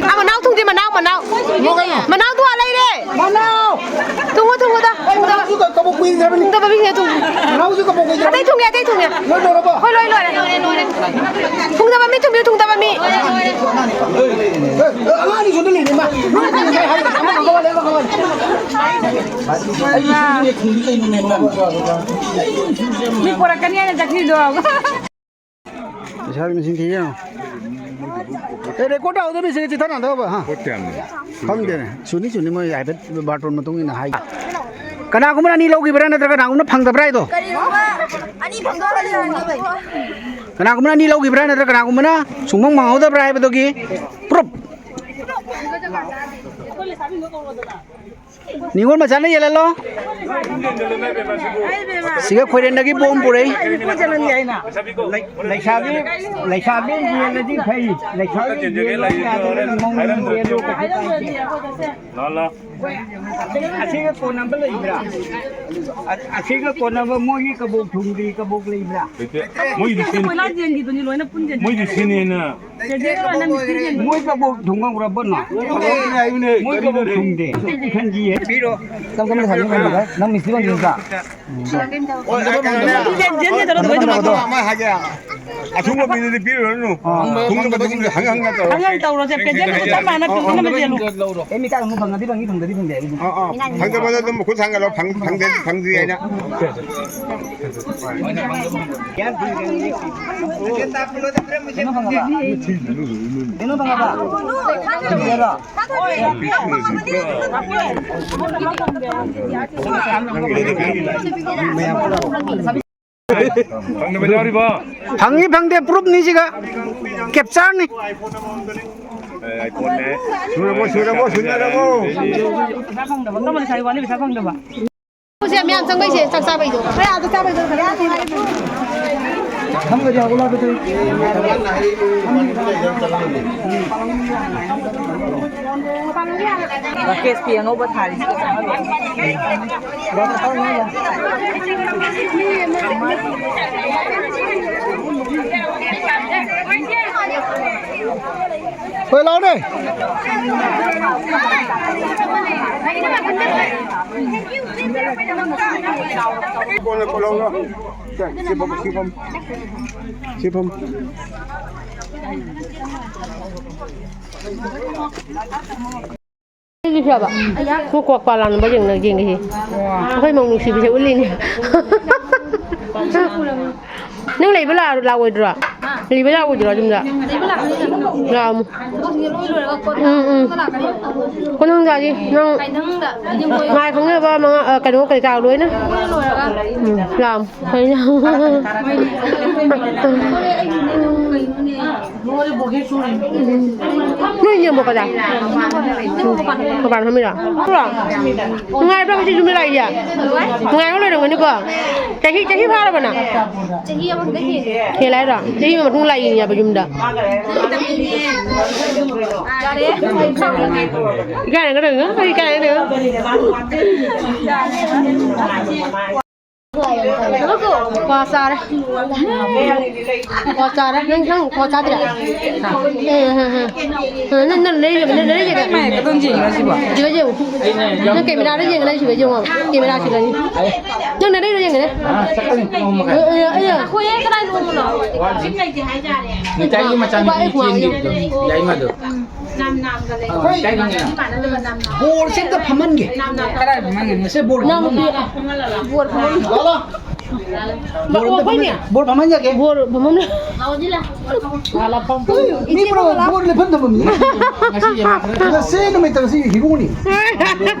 ꯑꯥ, ꯃꯅꯥꯎ ꯊꯨꯡꯗꯤ, ꯃꯅꯥꯎ, ꯃꯅꯥꯎ꯫ ꯃꯅꯥꯎ ꯊꯣꯡꯉ ꯂꯩꯔꯦ꯫ ꯃꯅꯥꯎ! ꯊꯨꯡꯉꯣ, ꯊꯨꯡꯉꯣꯗ, ꯊꯨꯡꯗꯕ꯫ ꯃꯅꯥꯎꯁꯨ ꯀ-, ꯀꯕꯣꯛ ꯀꯨꯏꯗ꯭ꯔꯕꯅꯤ꯫ ꯊꯨꯡꯗꯕ ꯃꯤꯁꯤꯡꯗ ꯊꯨꯡꯉꯣ꯫ ꯃꯅꯥꯎꯁꯨ ꯀꯕꯣꯛ ꯀꯨꯏꯗ꯭ꯔꯕꯅꯤ꯫ ꯑꯇꯩ ꯊꯨꯡꯉꯦ, ꯑꯇꯩ ꯊꯨꯡꯉꯦ꯫ ꯂꯣꯏ ꯂꯣꯏꯔꯕꯣ? ꯍꯣꯏ, ꯂꯣꯏ ꯂꯣꯏꯔꯦ꯫ ꯊꯨꯡꯗꯕ ꯃꯤ ꯊꯨꯡꯕꯤꯌꯨ, ꯊꯨꯡꯗꯕ ꯃꯤ꯫ ꯑꯦ, ꯑꯦ, ꯑꯉꯥꯡ ꯑꯅꯤ ꯁꯣꯝꯗ ꯂꯩꯔꯦ, ꯏꯃꯥ꯫ ꯂꯣꯏ ꯉꯁꯥꯏ ꯍꯥꯏꯔꯦ, ꯑꯃ ꯈꯪꯍꯧꯔꯦ, ꯑꯃ ꯈꯪꯍꯧꯔꯦ꯫ ꯃꯤ ꯄꯣꯔꯛꯀꯅꯤ ꯍꯥꯏꯅ ꯆꯠꯈ꯭ꯔꯤꯗꯣ꯫ ꯄꯩꯁꯥꯒꯤ ꯃꯁꯤꯡ ꯊꯤ ꯌꯦꯡꯉꯣ꯫ ꯑꯦ, record ꯇꯧꯍꯧꯗꯕ ꯃꯤꯁꯤꯡ ꯆꯤꯊꯅꯗꯕ, ꯍꯥ? ꯄꯣꯠ ꯀꯌꯥꯝꯅꯣ? ꯈꯪꯗꯦꯅꯦ꯫ ꯁꯨꯅꯤ, ꯁꯨꯅꯤ, ꯃꯣꯏ ꯍꯥꯏꯐꯦꯠ ꯕꯥꯔꯇꯣꯟ ꯃꯇꯨꯡ ꯏꯟꯅ ꯍꯥꯏ꯫ ꯀꯅꯥꯒꯨꯝꯕꯅ ꯑꯅꯤ ꯂꯧꯈꯤꯕ꯭ꯔꯥ ꯅꯠꯇ꯭ꯔꯒ ꯀꯅꯥꯒꯨꯝꯕꯅ ꯐꯪꯗꯕ꯭ꯔꯥ ꯍꯥꯏꯗꯣ? ꯀꯔꯤꯒꯨꯝꯕ ꯑꯅꯤ ꯐꯪꯗꯣꯛꯑꯒꯗꯤ ꯐꯪꯗꯕ꯫ ꯀꯅꯥꯒꯨꯝꯕꯅ ꯑꯅꯤ ꯂꯧꯈꯤꯕ꯭ꯔꯥ ꯅꯠꯇ꯭ꯔꯒ ꯀꯅꯥꯒꯨꯝꯕꯅ ꯁꯨꯡꯐꯪ ꯐꯪꯍꯧꯗꯕ꯭ꯔꯥ ꯍꯥꯏꯕꯗꯨꯒꯤ proof꯫ ꯅꯤꯉꯣꯜ ꯃꯆꯥꯅ ꯌꯦꯜꯍꯜꯂꯣ꯫ ꯁꯤꯒ ꯈꯣꯏꯔꯦꯟꯗꯒꯤ ꯕꯣꯝ ꯄꯨꯔꯛꯏ꯫ ꯂꯩꯁꯥꯕꯤ, ꯂꯩꯁꯥꯕꯤ ꯌꯦꯜꯂꯗꯤ ꯐꯩ꯫ ꯂꯩꯁꯥꯕꯤ ꯌꯦꯜꯂꯣ ꯌꯥꯗ꯭ꯔꯒꯅ ꯃꯧꯅ ꯌꯦꯜꯂꯣ, ꯀꯩꯁꯨ ꯀꯥꯏꯗꯦ꯫ ꯂꯥꯛꯑꯣ, ꯂꯥꯛꯑꯣ꯫ ꯑꯁꯤꯒ ꯀꯣꯟꯅꯕ ꯂꯩꯕ꯭ꯔꯥ? ꯑ-, ꯑꯁꯤꯒ ꯀꯣꯟꯅꯕ ꯃꯣꯏꯒꯤ ꯀꯕꯣꯛ ꯊꯨꯝꯒꯤ ꯀꯕꯣꯛ ꯂꯩꯕ꯭꯭ꯔꯥ? ꯂꯩꯇꯦ꯫ ꯃꯣꯏꯗꯤ ꯁꯤꯅꯤ-, ꯀꯣꯏꯂꯥꯁ ꯌꯦꯟꯒꯤꯗꯨꯅꯤ ꯂꯣꯏꯅ ꯄꯨꯟꯁꯤꯟ-, ꯃꯣꯏꯗꯤ ꯁꯤꯅꯦꯅ꯫ ꯆꯦꯆꯦꯒ ꯅꯪ ꯃꯤꯁꯇ꯭ꯔꯤ ꯌꯦꯟ-, ꯃꯣꯏ ꯀꯕꯣꯛ ꯊꯨꯝꯒ ꯎꯔꯕꯣ ꯅꯪ? ꯃꯣꯏ ꯀꯕꯣꯛ ꯊꯨꯝꯗꯦ꯫ ꯑꯩꯗꯤ ꯈꯟꯈꯤꯌꯦ꯫ ꯄꯤꯔꯣ꯫ ꯀꯔꯝ ꯀꯔꯝꯕ ꯊꯥꯕꯤꯅꯣ ꯈꯪꯗꯦꯗ꯫ ꯅꯪ ꯃꯤꯁꯇ꯭ꯔꯤ ꯑꯣꯏꯅ ꯌꯦꯡꯕ꯭ꯔꯥ? ꯌꯦꯟ-, ꯌꯦꯟ ꯇꯧꯔꯣ, ꯑꯗꯨꯃꯥꯏꯅ ꯇꯧꯔꯣ꯫ ꯑꯃ ꯍꯥꯏꯒꯦ꯫ ꯑꯊꯨꯝꯕ ꯃꯤꯗꯨꯗꯤ ꯄꯤꯔꯨꯔꯅꯨ꯫ ꯑꯥ꯫ ꯊꯨꯡꯅꯕ ꯃꯤꯗꯨꯗꯤ ꯍꯪ ꯍꯪꯅ ꯇꯧꯔꯣ꯫ ꯍꯪ ꯍꯪ ꯇꯧꯔꯣꯁꯦ, present ꯗꯨ ꯆꯞ ꯃꯥꯟꯅ ꯄꯤꯅꯕ ꯆꯦꯜꯂꯨ꯫ ꯑꯦ, ꯃꯤ ꯀꯥꯏ ꯐꯪꯉꯗꯤ ꯐꯪꯉꯤ, ꯐꯪꯗꯗꯤ ꯐꯪꯗꯦ ꯍꯥꯏꯕꯗꯤ꯫ ꯑꯥ, ꯑꯥ꯫ ꯐꯪꯗꯕꯗ ꯑꯗꯨꯝ ꯃꯈꯨꯠ ꯁꯥꯡꯒꯠꯂꯣ, ꯐꯪ-, ꯐꯪꯗꯦ, ꯐꯪꯗ꯭ꯔꯤ ꯍꯥꯏꯅ꯫ ꯀꯩꯅꯣ ꯐꯪꯉꯕ? ꯐꯪꯅꯕ ꯌꯥꯎꯔꯤꯕꯣ? ꯐꯪꯉꯤ ꯐꯪꯗꯦ ꯄ꯭ꯔꯨꯞꯅꯤ ꯁꯤꯒ, ꯀꯦꯞꯆꯔꯅꯤ꯫ ꯑꯦ, ꯑꯥꯏꯐꯣꯟꯅꯦ꯫ ꯁꯨꯔꯕꯣ, ꯁꯨꯔꯕꯣ, ꯁꯨꯅꯔꯕꯣ? ꯄꯩꯁꯥ ꯐꯪꯗꯕ, ꯀꯃꯟ ꯁꯥꯏ ꯋꯥꯅꯤ ꯄꯩꯁꯥ ꯐꯪꯗꯕ꯫ ꯄꯣꯠꯁꯦ ꯃꯌꯥꯝ ꯆꯪꯕꯩꯁꯦ, ꯆꯥꯛ ꯆꯥꯕꯩꯗꯣ꯫ ꯈꯔ ꯑꯥꯗ ꯆꯥꯕꯩꯗꯣ, ꯈꯔ ꯑꯥꯗ ꯆꯥꯕꯩꯗꯣ꯫ ꯔꯥꯀꯦꯁ ꯐꯤ ꯑꯉꯧꯕ ꯊꯥꯔꯤꯁꯤꯒ ꯆꯥꯟꯅꯗꯦ꯫ ꯍꯣꯏ, ꯂꯥꯎꯅꯦ꯫ ꯁꯤ ꯐꯝ, ꯁꯤ ꯐꯝ꯫ ꯁꯤ ꯐꯝ꯫ ꯑꯩꯒꯤꯁꯨ ꯌꯥꯕ꯫ ꯃꯣꯏ ꯀ꯭ꯋꯥꯛ ꯄꯥ ꯂꯥꯎꯅꯕ ꯌꯦꯡꯅ-, ꯌꯦꯡꯒꯦ ꯁꯤ꯫ ꯑꯩꯈꯣꯏ ꯃꯧ ꯅꯨꯡꯁꯤꯕꯁꯦ ꯎꯠꯂꯤꯅꯦ꯫ ꯅꯪ ꯂꯩꯕ ꯂꯥꯛ-, ꯂꯥꯛꯑꯣꯏꯗ꯭ꯔꯣ? ꯂꯩꯕ ꯂꯥꯛꯑꯣꯏꯗ꯭ꯔꯣ ꯌꯨꯝꯗ? ꯂꯥꯛꯑꯣ꯫ ꯎꯝ, ꯎꯝ꯫ ꯀꯣꯟꯊꯪꯖꯥꯒꯤ ꯅꯪ ꯃꯥꯏ ꯈꯪꯅꯕ ꯃꯉꯥ-, ꯑ, ꯀꯩꯅꯣ ꯀꯩꯀꯥ ꯂꯣꯏꯅ꯫ ꯎꯝ, ꯂꯥꯛꯑꯣ꯫ ꯅꯣꯏ ꯌꯦꯡꯕ ꯀꯗꯥꯏ? ꯃꯄꯥꯟ ꯐꯝꯃꯤꯔꯣ? ꯅꯨꯡꯉꯥꯏꯕ꯭ꯔꯣ ꯉꯁꯤ ꯌꯨꯝꯗ ꯂꯥꯛꯏꯁꯦ? ꯅꯨꯡꯉꯥꯏꯕ ꯂꯣꯏꯔꯝꯒꯅꯤꯀꯣ? ꯆꯍꯤ, ꯆꯍꯤ ꯐꯥꯔꯕ ꯅꯪ? ꯆꯍꯤ ꯑꯃꯈꯛꯇ ꯍꯦꯜꯂꯦ꯫ ꯍꯦꯜꯂꯦ ꯍꯥꯏꯔꯣ? ꯆꯍꯤ ꯑꯃ ꯃꯇꯨꯡ ꯂꯥꯛꯏꯅꯦꯕ ꯌꯨꯝꯗ꯫ ꯌꯥꯔꯦ꯫ ꯏꯀꯥꯏꯅꯒꯗꯧꯅꯤ, ꯏꯀꯥꯏꯅꯒꯗꯧꯅꯤ꯫ ꯀ꯭ꯋꯥ ꯆꯥꯔꯦ꯫ ꯀ꯭ꯋꯥ ꯆꯥꯔꯦ꯫ ꯅꯪ, ꯅꯪ ꯀ꯭ꯋꯥ ꯆꯥꯗ꯭ꯔꯦ? ꯑꯦ, ꯍ, ꯍ꯫ ꯅꯪ, ꯅꯪ ꯂꯩꯔꯒ, ꯅꯪ ꯂꯩꯔꯒ꯫ ꯃꯥꯏ ꯈꯛꯇꯪ ꯌꯦꯡꯉꯤꯔꯣ ꯁꯤꯕꯣ? ꯁꯤꯒ ꯌꯦꯡꯉꯨ꯫ ꯅꯪ ꯀꯦꯃꯦꯔꯥꯗ ꯌꯦꯡꯉ ꯂꯩ, ꯁꯤꯒ ꯌꯦꯡꯉꯣ꯫ ꯀꯦꯃꯦꯔꯥ ꯁꯤꯒꯅꯤ꯫ ꯅꯪ ꯅꯔꯩꯗꯣ ꯌꯦꯡꯒꯅꯤ꯫ ꯑ, ꯆꯠꯀꯅꯤ ꯄꯨꯡ ꯑꯍꯨꯝ ꯃꯈꯥꯏ꯫ ꯑꯦ, ꯑꯦ, ꯑꯦ꯫ ꯑꯩꯈꯣꯏ ꯍꯦꯛ ꯀꯗꯥꯏ ꯅꯣꯡꯃꯅꯣ? ꯃꯤꯇꯩꯒꯤ ꯃꯆꯥꯅꯨꯄꯤ ꯆꯦꯟꯈꯤꯕꯗꯣ, ꯌꯥꯏꯃꯗꯣ꯫ ꯅꯝ ꯅꯥꯝꯒ ꯂꯩ꯫ ꯑꯩꯈꯣꯏ ꯀꯥꯏ ꯈꯪꯉꯤꯅꯣ? ꯏꯃꯥꯟꯅꯗꯕ ꯅꯝ ꯅꯥꯝ꯫ ꯕꯣꯜꯁꯦ ꯑꯝꯇ ꯐꯝꯍꯟꯒꯦ꯫ ꯅꯝ ꯅꯥꯝ꯫ ꯀꯗꯥꯏ ꯐꯝꯍꯟꯒꯅꯤ? ꯁꯦ ꯕꯣꯜ ꯐꯝꯍꯟꯒꯦ꯫ ꯕꯣꯜ ꯐꯝꯍꯟ-, ꯂꯥꯛꯑꯣ, ꯂꯥꯛꯑꯣ꯫ ꯕꯣꯜ ꯑꯝꯇ ꯑꯩꯈꯣꯏꯅꯦ꯫ ꯐꯝꯍꯟ-, ꯕꯣꯜ ꯐꯝꯍꯟꯖꯒꯦ꯫ ꯕꯣꯜ ꯐꯝꯍꯟ-, ꯃꯤ ꯄꯨꯝꯅꯃꯛ ꯕꯣꯠ ꯂꯦꯞꯐꯝ ꯊꯝꯐꯝꯅꯤ꯫ ꯉꯁꯤ ꯅꯨꯃꯤꯠꯇ ꯉꯁꯤ ꯍꯤꯔꯣꯅꯤ꯫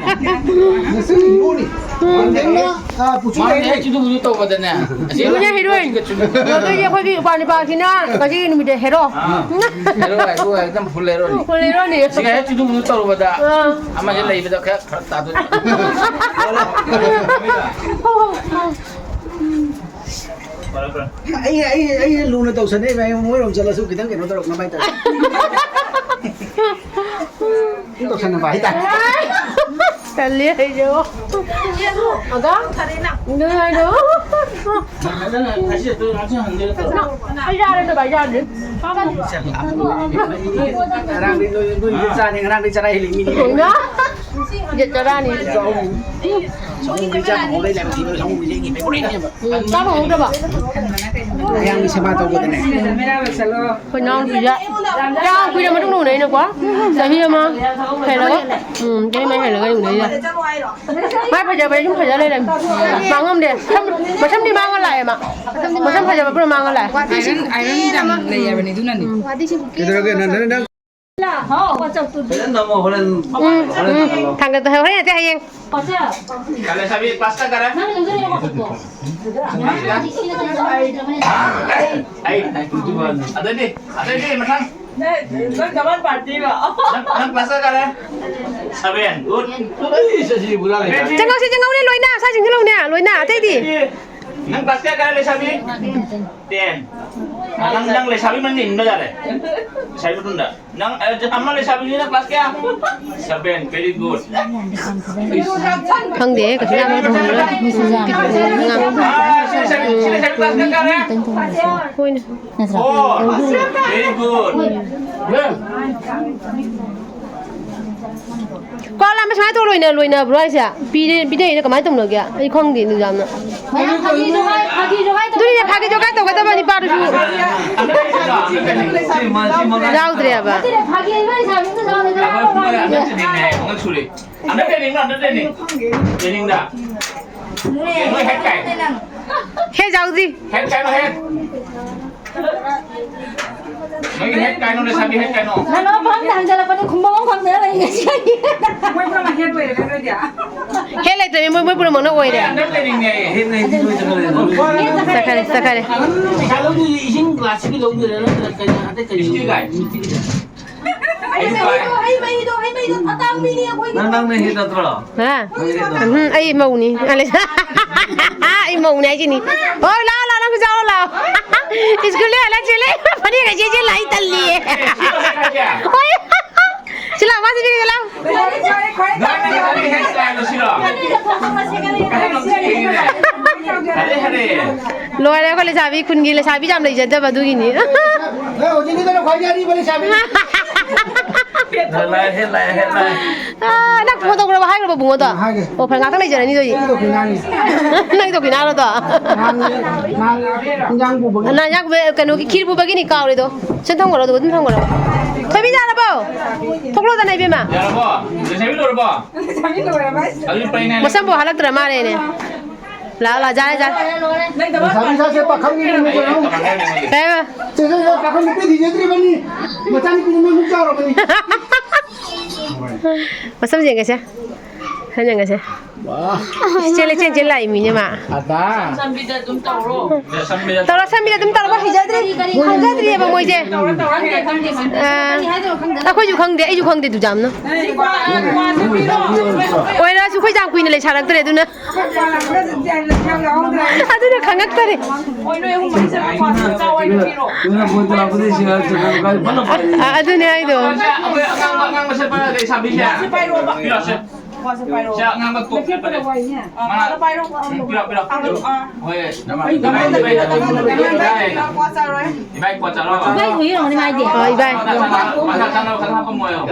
ꯉꯁꯤ ꯍꯤꯔꯣꯅꯤ꯫ ꯃꯥꯟꯗꯦꯡꯅ, ꯑ, ꯄꯨꯊꯣꯛ ꯃꯥꯅꯦ, ꯂꯩꯔꯦ꯫ ꯆꯤꯗꯨ ꯃꯨꯗꯨ ꯇꯧꯕꯗꯅꯦ꯫ ꯑꯁꯤ ꯍꯤꯔꯣꯅꯦ, ꯍꯤꯔꯣꯏꯟ꯫ ꯆꯤꯗꯨ ꯃꯨꯗꯨ꯫ ꯑꯗꯨꯗꯤ ꯑꯩꯈꯣꯏꯒꯤ ꯎꯄꯥ ꯅꯤꯄꯥꯁꯤꯅ ꯉꯁꯤꯒꯤ ꯅꯨꯃꯤꯠꯇ ꯍꯦꯔꯣ꯫ ꯑꯥ꯫ ꯍꯦꯔꯣ ꯍꯥꯏꯕꯨ ꯍꯦꯛꯇ ꯐꯨꯜ ꯍꯦꯔꯣꯅꯤ꯫ ꯐꯨꯜ ꯍꯦꯔꯣꯅꯤ꯫ ꯁꯤꯒ ꯍꯦꯛ ꯆꯤꯗꯨ ꯃꯨꯗꯨ ꯇꯧꯔꯨꯕꯗ ꯑꯥ꯫ ꯑꯃꯁꯦ ꯂꯩꯕꯗ ꯈꯔ ꯐꯔꯛ ꯇꯥꯗꯣꯏꯅꯤ꯫ ꯑꯩ, ꯑꯩ, ꯑꯩ ꯂꯨꯅ ꯇꯧꯁꯟꯅꯩꯕ, ꯑꯩ ꯃꯣꯏꯔꯣꯝ ꯆꯠꯂꯁꯨ ꯈꯤꯇꯪ ꯀꯩꯅꯣ ꯇꯧꯔꯛꯅꯕ ꯍꯥꯏꯇꯥꯔꯦ꯫ ꯁꯨꯝ ꯇꯧꯁꯟꯅꯕ ꯍꯥꯏꯇꯥꯔꯦ꯫ ꯇꯜꯂꯤ ꯑꯩꯁꯨ꯫ ꯑꯒꯥ? ꯑꯗꯨ ꯍꯥꯏꯗꯣ꯫ ꯑꯩ ꯌꯥꯔꯦ, ꯕꯕꯥ, ꯌꯥꯔꯦ꯫ ꯉꯔꯥꯡꯗꯤ ꯅꯣꯏ, ꯅꯣꯏ ꯆꯥꯅꯤ, ꯉꯔꯥꯡꯗꯤ ꯆꯔꯥ ꯍꯦꯜꯂꯤ ꯃꯤꯅꯤ꯫ ꯌꯦꯠ ꯆꯔꯥꯅꯤ꯫ ꯆꯍꯨꯝ꯫ ꯆꯍꯨꯝ ꯄꯤꯖꯥ ꯍꯧꯔꯦ ꯂꯩꯕ ꯊꯤꯕ ꯆꯍꯨꯝ ꯄꯤꯖꯥꯒꯤ ꯐꯦꯕꯣꯔꯥꯏꯠꯅꯦꯕ꯫ ꯎꯝ, ꯆꯥꯕ ꯍꯧꯗ꯭ꯔꯕ? ꯑꯉꯥꯡꯒꯤ ꯁꯦꯕꯥ ꯇꯧꯕꯗꯅꯦ꯫ ꯑꯩꯈꯣꯏ ꯏꯅꯥꯎꯅꯨꯄꯤꯁꯦ ꯌꯥꯝ ꯀꯨꯏꯔ ꯃꯇꯨꯡꯗ ꯎꯅꯩꯅꯀꯣ꯫ ꯆꯍꯤ ꯑꯃ ꯍꯦꯜꯂꯒ꯫ ꯎꯝ, ꯆꯍꯤ ꯑꯃ ꯍꯦꯜꯂꯒ ꯎꯅꯩꯁꯦ꯫ ꯃꯥꯏ ꯐꯖꯕ ꯁꯨꯝ ꯐꯖ ꯂꯩꯔꯝꯃꯤ꯫ ꯃꯥꯡꯉꯝꯗꯦ꯫ ꯁꯝ-, ꯃꯁꯝꯗꯤ ꯃꯥꯡꯉ ꯂꯥꯛꯑꯦ ꯃꯥ꯫ ꯃꯁꯝ ꯐꯖꯕ ꯄꯨꯔꯥ ꯃꯥꯡꯉ ꯂꯥꯛꯑꯦ꯫ ꯑꯥꯏꯔꯟ, ꯑꯥꯏꯔꯟ ꯌꯥꯝ ꯂꯩꯔꯕꯅꯤ ꯑꯗꯨꯅꯅꯤ꯫ ꯎꯝ꯫ ꯀꯩꯗꯧꯔꯒꯦ? ꯅꯪ, ꯅꯪ, ꯅꯪ ꯐꯖꯅ ꯅꯝꯃꯣ, ꯍꯣꯔꯦꯟ, ꯎꯝ, ꯍꯣꯔꯦꯟ ꯎꯝ꯫ ꯊꯥꯡꯒꯠꯂꯣ꯫ ꯊꯥꯡꯒꯠꯂꯣ, ꯍꯣꯔꯦꯟ ꯅꯠꯇꯦ, ꯍꯌꯦꯡ꯫ ꯀꯥꯂꯦ ꯁꯥꯕꯤ, ꯀ꯭ꯂꯥꯁ ꯀꯌꯥ ꯀꯥꯔꯦ? ꯅꯪ ꯂꯩꯖꯔꯦ, ꯍꯧꯖꯤꯛꯇꯣ꯫ ꯑꯩ, ꯑꯩ, ꯑꯗꯩꯗꯤ, ꯑꯗꯩꯗꯤ ꯃꯊꯪ꯫ ꯅꯪ, ꯅꯪ ꯀꯃꯥꯏ ꯄꯥꯔꯇꯤꯕ? ꯅꯪ, ꯅꯪ ꯀ꯭ꯂꯥꯁ ꯀꯌꯥ ꯀꯥꯔꯦ? Seven, good. ꯑꯩ ꯁꯤ ꯄꯨꯔꯥ ꯂꯩ꯫ ꯆꯪꯉꯧꯁꯤ, ꯆꯪꯉꯧꯅꯦ, ꯂꯣꯏꯅ, ꯁꯥ ꯆꯪꯁꯤꯜꯂꯧꯅꯦ, ꯂꯣꯏꯅ, ꯑꯇꯩꯗꯤ? ꯅꯪ ꯀ꯭ꯂꯥꯁ ꯀꯌꯥ ꯀꯥꯔꯦ, ꯂꯩꯁꯥꯕꯤ? ꯇꯦꯟ꯫ ꯅꯪ, ꯅꯪ ꯂꯩꯁꯥꯕꯤ ꯃꯅꯤꯡ ꯏꯟꯕ ꯌꯥꯔꯦ꯫ ꯂꯩꯁꯥꯕꯤ ꯃꯇꯨꯡꯗ꯫ ꯅꯪ, ꯑ, ꯑꯃ ꯂꯩꯁꯥꯕꯤꯁꯤꯅ ꯀ꯭ꯂꯥꯁ ꯀꯌꯥ? Seven, very good꯫ ꯈꯪꯗꯦ, ꯀꯩꯁꯨ ꯌꯥꯝꯅ ꯊꯣꯡꯉꯔꯣꯏ꯫ ꯑꯉꯥꯡ꯫ ꯑꯥ, ꯁꯤ ꯂꯩꯁꯥꯕꯤ, ꯁꯤ ꯂꯩꯁꯥꯕꯤ ꯀ꯭ꯂꯥꯁ ꯀꯌꯥ ꯀꯥꯔꯦ? ꯍꯣꯏꯅꯦ꯫ Four, very good꯫ ꯀ꯭ꯋꯥ ꯂꯥꯝꯕ ꯁꯨꯃꯥꯏꯅ ꯇꯧꯔ ꯂꯣꯏꯅ-, ꯂꯣꯏꯅꯕ꯭ꯔꯣ ꯍꯥꯏꯁꯦ? ꯄꯤꯔꯦ-, ꯄꯤꯅꯩꯅ ꯀꯃꯥꯏꯅ ꯇꯧꯅꯒꯦ? ꯑꯩ ꯈꯪꯗꯦ ꯑꯗꯨ ꯌꯥꯝꯅ꯫ ꯃꯌꯥꯝ ꯐꯥꯒꯤ ꯖꯣꯒꯥꯏ, ꯐꯥꯒꯤ ꯖꯣꯒꯥꯏ ꯇꯧ-, ꯑꯗꯨꯅꯤꯅꯦ, ꯐꯥꯒꯤ ꯖꯣꯒꯥꯏ ꯇꯧꯒꯗꯕ ꯅꯤꯄꯥꯗꯨꯁꯨ ꯌꯥꯎꯗ꯭ꯔꯦꯕ꯫ ꯐꯥꯒꯤ ꯖꯣꯒꯥꯏ ꯁꯥꯕꯤꯗꯨꯁꯨ ꯌꯥꯎꯗ꯭ꯔꯦ꯫ ꯑꯝꯇ ꯇ꯭ꯔꯦꯅꯤꯡꯅꯦ, ꯑꯃꯨꯛ ꯁꯨꯔꯦ꯫ ꯑꯝꯇ ꯇ꯭ꯔꯦꯅꯤꯡꯂꯣ, ꯑꯝꯇ ꯇ꯭ꯔꯦꯅꯤꯡ꯫ ꯇ꯭ꯔꯦꯅꯤꯡꯗ꯫ ꯅꯣꯏ ꯍꯦꯠ ꯀꯥꯏ? ꯍꯦꯠ ꯌꯥꯎꯗ꯭ꯔꯤ꯫ ꯍꯦꯠ ꯀꯥꯏ, ꯍꯦꯠ꯫ ꯅꯣꯏꯒꯤ ꯍꯦꯠ ꯀꯥꯏꯅꯣ, ꯂꯩꯁꯥꯕꯤ ꯍꯦꯠ ꯀꯥꯏꯅꯣ? ꯅꯅꯥꯎꯄꯥ ꯑꯃꯅ ꯍꯟꯖꯜꯂꯛꯄꯅꯦ, ꯈꯨꯝꯕꯝ ꯑꯃ ꯈꯪꯗꯅ ꯂꯩꯔꯤꯅꯦ ꯁꯤꯗ꯫ ꯃꯣꯏ ꯄꯨꯝꯅꯃꯛ ꯍꯦꯠ ꯑꯣꯏꯔꯦ ꯅꯣꯏꯗꯤ? ꯍꯦꯠ ꯂꯩꯇ꯭ꯔꯦ, ꯃꯣꯏ, ꯃꯣꯏ ꯄꯨꯝꯅꯃꯛꯅ ꯑꯣꯏꯔꯦ꯫ ꯑꯟꯗꯔ ꯇ꯭ꯔꯦꯅꯤꯡꯅꯦ ꯑꯩ꯫ ꯍꯦꯠ ꯂꯩꯇ꯭ꯔꯦ, ꯂꯣꯏ ꯆꯠꯈ꯭ꯔꯦ꯫ ꯆꯠꯈ꯭ꯔꯦ, ꯆꯠꯈ꯭ꯔꯦ꯫ ꯄꯩꯁꯥ ꯂꯧꯗꯣꯏꯁꯦ ꯏꯁꯤꯡ ꯒ꯭ꯂꯥꯁꯁꯤꯒꯤ ꯂꯧꯗꯣꯏꯔꯥ, ꯅꯠꯇ꯭ꯔꯒ ꯀꯩꯅꯣ, ꯑꯇꯩ ꯀꯩ ꯂꯧꯗꯣꯏꯅꯣ? ꯍꯩ, ꯍꯩ, ꯍꯩ ꯃꯍꯤꯗꯣ, ꯍꯩ ꯃꯍꯤꯗꯣ ꯑꯇꯥꯡꯕꯤꯅꯦ ꯑꯩꯈꯣꯏꯒꯤ꯫ ꯅꯪ, ꯅꯪꯅ ꯍꯦꯠ ꯅꯠꯇ꯭ꯔꯣ? ꯍꯥ? ꯅꯪ ꯍꯦꯠ ꯅꯠꯇ꯭ꯔꯣ? ꯎꯝ, ꯑꯩ ꯃꯧꯅꯤ꯫ ꯑꯂꯦ-, ꯑꯩ ꯃꯧꯅꯤ ꯍꯥꯏꯁꯤꯅꯤ꯫ ꯍꯣꯏ, ꯂꯥꯛꯑꯣ, ꯂꯥꯛꯑꯣ, ꯅꯪꯁꯨ ꯆꯥꯎꯑꯣ, ꯂꯥꯛꯑꯣ꯫ ꯁ꯭ꯀꯨꯜꯗ ꯍꯜꯂꯛ ꯆꯦꯜꯂꯦ꯫ ꯐꯅꯦꯛ ꯀꯩ ꯆꯦ-, ꯆꯦ ꯂꯥꯛꯏ ꯇꯜꯂꯤꯌꯦ꯫ ꯍꯣꯏ꯫ ꯁꯤ ꯂꯥꯛꯑꯣ, ꯃꯥꯁꯤ ꯄꯤꯔꯒꯦ, ꯂꯥꯛꯑꯣ꯫ ꯅꯪ ꯅꯪ ꯍꯦꯠ ꯁ꯭ꯇꯥꯏꯜꯗꯣ ꯁꯤꯔꯣ? ꯍꯔꯦ, ꯍꯔꯦ꯫ ꯂꯣꯏꯔꯦ, ꯑꯩꯈꯣꯏ ꯂꯩꯁꯥꯕꯤ, ꯈꯨꯟꯒꯤ ꯂꯩꯁꯥꯕꯤ ꯌꯥꯝ ꯂꯩꯖꯗꯕ ꯑꯗꯨꯒꯤꯅꯤ꯫ ꯅꯪ ꯍꯧꯖꯤꯛꯀꯤꯗꯨꯅ ꯈ꯭ꯋꯥꯏꯗꯒꯤ ꯑꯔꯤꯕ ꯂꯩꯁꯥꯕꯤ꯫ ꯂꯥꯛꯑꯦ, ꯂꯥꯛꯑꯦ, ꯂꯥꯛꯑꯦ꯫ ꯑꯥ, ꯅꯪ ꯐꯣꯟ ꯇꯧꯈ꯭ꯔꯕ, ꯍꯥꯏꯈ꯭ꯔꯕ ꯕꯨꯡꯉꯣꯗꯣ? ꯍꯥꯏꯈ꯭ꯔꯦ꯫ ꯑꯣ, ꯐꯔꯦ, ꯉꯥꯛꯇꯪ ꯂꯩꯖꯔꯅꯤ ꯑꯗꯨꯗꯤ꯫ ꯑꯩꯒꯤ ꯗꯣꯀꯤꯅꯥꯅꯤ꯫ ꯅꯪꯒꯤ ꯗꯣꯀꯤꯅꯥꯔꯣ ꯑꯗꯣ? ꯅꯍꯥꯟ, ꯅꯍꯥꯟ ꯏꯟꯖꯥꯡ ꯄꯨꯕꯒꯤ꯫ ꯅꯍꯥꯟ ꯏꯟꯖꯥꯡ ꯄꯨꯕ-, ꯀꯩꯅꯣꯒꯤ ꯈꯤꯔ ꯄꯨꯕꯒꯤꯅꯤ, ꯀꯥꯎꯔꯦꯗꯣ꯫ ꯁꯤ ꯊꯝꯈ꯭ꯔꯣ, ꯑꯗꯨꯒ ꯑꯗꯨꯝ ꯊꯝꯈ꯭ꯔꯣ꯫ ꯊꯣꯏꯕꯤ ꯌꯥꯔꯕꯣ? ꯊꯣꯛꯂꯛꯑꯣꯗꯅ, ꯏꯕꯦꯝꯃ꯫ ꯌꯥꯔꯕꯣ? ꯂꯩꯁꯥꯕꯤ ꯂꯣꯏꯔꯕꯣ? ꯃꯁꯝꯕꯨ ꯍꯜꯂꯛꯇ꯭ꯔ ꯃꯥꯜꯂꯦꯅꯦ꯫ ꯂꯥꯛꯑꯣ, ꯂꯥꯛꯑꯣ, ꯌꯥꯔꯦ, ꯌꯥꯔꯦ꯫ ꯂꯩꯁꯥꯕꯤ ꯁꯥꯁꯦ ꯄꯥꯈꯪꯒꯤ ꯅꯨꯃꯤꯠ ꯑꯣꯏꯔꯝ-, ꯀꯩ ꯍꯥꯏꯕ? ꯆꯦꯆꯦ, ꯆꯦꯆꯦ, ꯄꯥꯈꯪ ꯅꯨꯄꯤ ꯊꯤꯖꯗ꯭ꯔꯤꯕꯅꯤ꯫ ꯃꯆꯥꯅꯨꯄꯤꯗꯨ ꯅꯣꯏꯃꯨꯛ ꯆꯥꯎꯔꯕꯅꯤ꯫ ꯃꯁꯝ ꯌꯦꯡꯒꯦꯁꯦ꯫ ꯁꯝ ꯌꯦꯡꯒꯦꯁꯦ꯫ ꯋꯥ꯫ ꯆꯦꯜꯂꯦ, ꯆꯦꯟ ꯆꯦꯟ ꯂꯥꯛꯏ ꯃꯤꯅꯦ ꯃꯥ꯫ ꯑꯗꯥ꯫ ꯇꯧꯔꯣ, ꯁꯝꯕꯤꯗ ꯑꯗꯨꯝ ꯇꯧꯔꯣ, ꯍꯩꯖꯗ꯭ꯔꯤ, ꯈꯪꯖꯗ꯭ꯔꯤꯑꯕ ꯃꯣꯏꯁꯦ꯫ ꯑ, ꯑꯩꯈꯣꯏꯁꯨ ꯈꯪꯗꯦ, ꯑꯩꯁꯨ ꯈꯪꯗꯦ ꯗꯨꯖꯥꯝꯅ꯫ ꯑꯣꯏꯔꯁꯨ ꯑꯩꯈꯣꯏꯁꯦ ꯌꯥꯝ ꯀꯨꯏꯅ ꯂꯩꯁꯥꯔꯛꯇ꯭ꯔꯦ, ꯑꯗꯨꯅ꯫ ꯑꯗꯨꯅ ꯈꯪꯉꯛꯇꯔꯦ꯫ ꯑ, ꯑꯗꯨꯅꯦ ꯍꯥꯏꯗꯣ꯫ ꯑꯩꯈꯣꯏ ꯑꯉꯥꯡꯕ, ꯑꯉꯥꯡꯕ ꯁꯦꯠꯄ ꯂꯩꯁꯥꯕꯤꯁꯦ꯫ ꯄꯤꯔꯛꯑꯣꯁꯦ꯫ ꯁꯦ, ꯑꯉꯥꯡꯕ ꯇꯣꯞ ꯁꯦꯠꯄꯅꯦ꯫ ꯃꯥ-, ꯎꯝ, ꯄꯤꯔꯛꯑꯣ, ꯄꯤꯔꯛꯑꯣ꯫ ꯍꯣꯏ꯫ ꯏꯕꯥꯏ, ꯀ꯭ꯋꯥ ꯆꯥꯔꯣ꯫ ꯏꯕꯥꯏ ꯍꯨꯏ ꯑꯣꯏꯔꯝꯒꯅꯤ ꯃꯥꯏꯗꯤ꯫ ꯍꯣꯏ, ꯏꯕꯥꯏ꯫ ꯃꯥꯅ ꯆꯥꯅꯕ ꯈꯔ ꯍꯥꯞꯄꯝꯃꯣ ꯍꯥꯏꯌꯣ꯫ ꯎꯝ꯫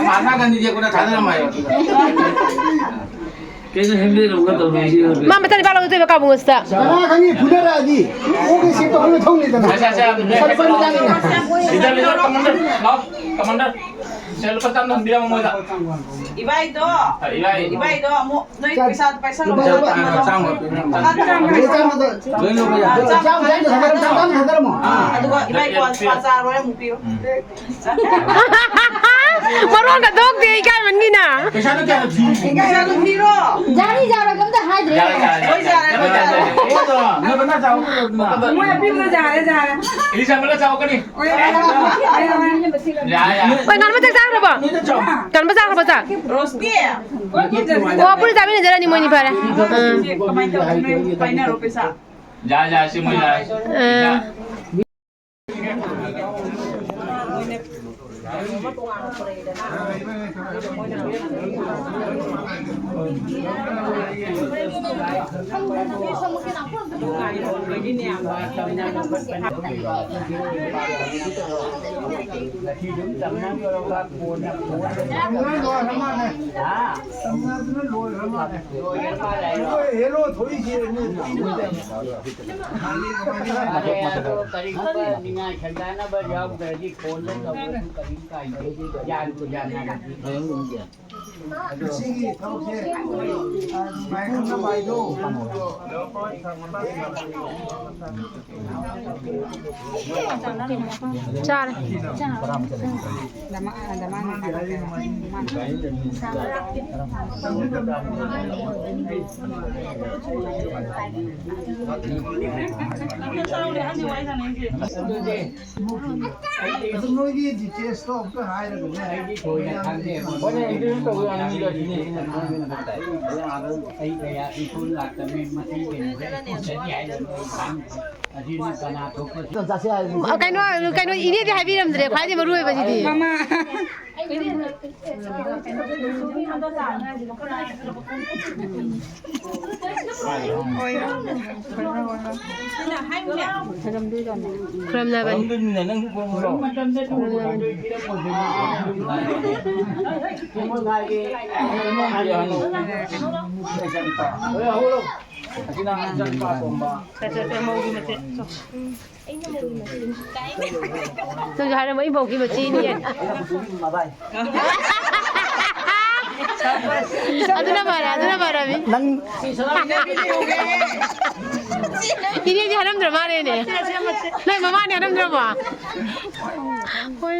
ꯃꯍꯥꯇꯃꯥ ꯒꯥꯟꯙꯤꯗꯤ ꯑꯩꯈꯣꯏꯗ ꯊꯥꯗꯔꯝꯃꯣ ꯍꯥꯏꯌꯣ꯫ ꯀꯩꯅꯣ ꯍꯦꯝꯂꯦꯠ ꯑꯃꯨꯛꯀ ꯇꯧꯔꯤꯁꯤ? ꯃꯥ ꯃꯊꯪꯗꯤ ꯏꯕꯥ ꯂꯧꯗꯣꯏꯕ ꯀꯥꯕꯨꯡ ꯑꯁꯤꯗ꯫ ꯀꯅꯥ ꯈꯪꯉꯤ ꯐꯨꯅꯔꯛꯑꯗꯤ? ꯑꯣꯛꯀꯤ ꯁꯦꯛꯇꯣ ꯑꯩꯈꯣꯏꯅ ꯊꯧꯅꯤꯗꯅ꯫ ꯁꯦ, ꯁꯦ, ꯁꯦ꯫ ꯁꯔꯄꯟ ꯃꯆꯥꯅꯤꯅ꯫ ꯂꯤꯗꯔ, ꯂꯤꯗꯔ, ꯀꯃꯥꯟꯗꯔ, ꯂꯥꯎ, ꯀꯃꯥꯟꯗꯔ꯫ ꯁꯦ, ꯂꯨꯄꯥ ꯆꯥꯝꯃ ꯍꯟꯕꯤꯔꯝꯃꯣ ꯃꯣꯏꯗ꯫ ꯏꯕꯥꯏꯗꯣ, ꯑ, ꯏꯕꯥꯏ꯫ ꯏꯕꯥꯏꯗꯣ ꯑꯃꯨꯛ ꯅꯣꯏ ꯆꯥꯝ-, ꯄꯩꯁꯥ, ꯄꯩꯁꯥ ꯂꯨꯄꯥ ꯂꯧꯕ ꯆꯥꯝꯃ꯫ ꯆꯥꯝꯃ꯫ ꯆꯥꯝꯃ꯫ ꯂꯣꯏ ꯂꯧꯕ ꯌꯥꯏ꯫ ꯆꯥꯝꯃ꯫ ꯆꯥꯝꯃ꯫ ꯆꯥꯝꯃ꯫ ꯑꯗꯨꯒ ꯏꯕꯥꯏ ꯀꯣꯟ ꯂꯨꯄꯥ ꯆꯥꯔꯣꯏ ꯑꯃꯨꯛ ꯄꯤꯌꯨ꯫ ꯎꯝ꯫ ꯃꯔꯣꯟꯒ ꯊꯣꯛꯇꯦ, ꯏꯀꯥꯏꯃꯟꯒꯤꯅ꯫ ꯄꯩꯁꯥꯗꯣ ꯀꯌꯥꯅꯣ ꯊꯤ? ꯄꯩꯁꯥꯗꯣ ꯊꯤꯔꯣ꯫ ꯌꯥꯅꯤ ꯌꯥꯔꯣꯏꯒ ꯑꯝꯇ ꯍꯥꯏꯗ꯭ꯔꯦ꯫ ꯌꯥꯔꯦ, ꯌꯥꯔꯦ, ꯌꯥꯔꯦ, ꯌꯥꯔꯦ, ꯌꯥꯔꯦ꯫ ꯃꯣꯏ ꯑꯄꯤꯛꯄꯗꯣ ꯆꯥꯔꯦ, ꯆꯥꯔꯦ꯫ ꯏꯂꯤꯁꯥ ꯑꯃꯅ ꯆꯥꯎ ꯀꯅꯤ꯫ ꯍꯣꯏ, ꯍꯣꯏ, ꯍꯣꯏ꯫ ꯌꯥꯏ, ꯌꯥꯏ꯫ ꯍꯣꯏ, ꯉꯥꯟꯕ ꯆꯥꯛ ꯆꯥꯈ꯭ꯔꯕꯣ? ꯅꯣꯏꯗ ꯆꯥꯎ꯫ ꯉꯥꯟꯕ ꯆꯥꯈ꯭ꯔꯕꯣ ꯆꯥꯛ? ꯔꯣꯁꯇꯤ꯫ ꯑꯣ, ꯄꯨꯟꯅ ꯆꯥꯃꯤꯟꯅꯖꯔꯅꯤ ꯃꯣꯏꯅꯤ ꯐꯔꯦ꯫ ꯎꯝ꯫ ꯀꯃꯥꯏꯅ ꯇꯧꯕꯅꯣ? ꯄꯥꯏꯅꯔꯣ ꯄꯩꯁꯥ꯫ ꯌꯥꯏ, ꯌꯥꯏ, ꯁꯤ ꯃꯣꯏ ꯌꯥꯏ꯫ ꯑꯥ꯫ ꯍꯦꯔꯣ ꯊꯣꯛꯏꯁꯦ꯫ ꯀꯔꯤꯒꯨꯝꯕ ꯅꯤꯡꯉꯥꯏ ꯁꯪꯗꯥꯅꯕ ꯌꯥꯎꯗ꯭ꯔꯗꯤ ꯐꯣꯟꯗ ꯇꯧꯔꯁꯨ ꯀꯔꯤꯝ ꯀꯥꯏꯗꯦ꯫ ꯌꯥꯟꯕꯨ ꯌꯥꯟꯅꯔꯗꯤ꯫ ꯉꯁꯤꯒꯤ ꯊꯕꯛꯁꯦ ꯃꯥꯏꯈꯨꯝꯅ ꯃꯥꯏꯗꯣ꯫ ꯆꯥꯔꯦ꯫ ꯑꯗꯨ ꯅꯣꯏꯒꯤ ꯗꯤꯇꯦꯜꯁꯇꯣ ꯑꯝꯇ ꯍꯥꯏꯔꯒꯅꯦ꯫ ꯑꯩꯗꯤ ꯊꯣꯏꯅ ꯈꯪꯗꯦ꯫ ꯍꯣꯏꯅꯦ, ꯏꯟꯇꯔꯚ꯭ꯌꯨ ꯇꯧꯕ ꯌꯥꯅꯤ, ꯃꯤꯗꯣ ꯑꯁꯤꯅꯤ꯫ ꯑꯩ ꯀꯌꯥ ꯏꯟꯇꯔꯚ꯭ꯌꯨ ꯂꯥꯛꯇꯕꯅꯤ, ꯃꯁꯤ ꯀꯩꯅꯣꯁꯦ ꯏꯁꯄꯣꯟꯁꯔꯗꯤ ꯍꯥꯏꯔꯒ ꯑꯩ ꯈꯪꯗꯦ꯫ ꯑꯁꯤꯅ ꯀꯅꯥ ꯊꯣꯛꯄ? ꯆꯥꯁꯦ ꯍꯥꯏꯕꯅꯤ꯫ ꯀꯩꯅꯣ, ꯀꯩꯅꯣ, ꯏꯅꯦꯗꯤ ꯍꯥꯏꯕꯤꯔꯝꯗ꯭ꯔꯦ, ꯈ꯭ꯋꯥꯏꯗꯒꯤ ꯃꯔꯨ ꯑꯣꯏꯕꯁꯤꯗꯤ꯫ ꯃꯃꯥ꯫ ꯈꯨꯔꯨꯝꯅꯕꯅꯤ꯫ ꯈꯨꯔꯨꯝꯅꯕꯅꯤ꯫ ꯅꯪꯁꯨ ꯍꯥꯏꯔꯝꯃꯣ, ꯏꯃꯧꯒꯤ ꯃꯆꯦꯅꯤ꯫ ꯑꯗꯨꯅ ꯐꯔꯦ, ꯑꯗꯨꯅ ꯐꯔꯃꯤ꯫ ꯅꯪ ꯏꯅꯦꯗꯤ ꯍꯥꯏꯔꯝꯗ꯭ꯔ ꯃꯥꯜꯂꯦꯅꯦ꯫ ꯅꯣꯏ ꯃꯃꯥꯅꯦ ꯍꯥꯏꯔꯝꯗ꯭ꯔꯕꯣ? ꯍꯣꯏ꯫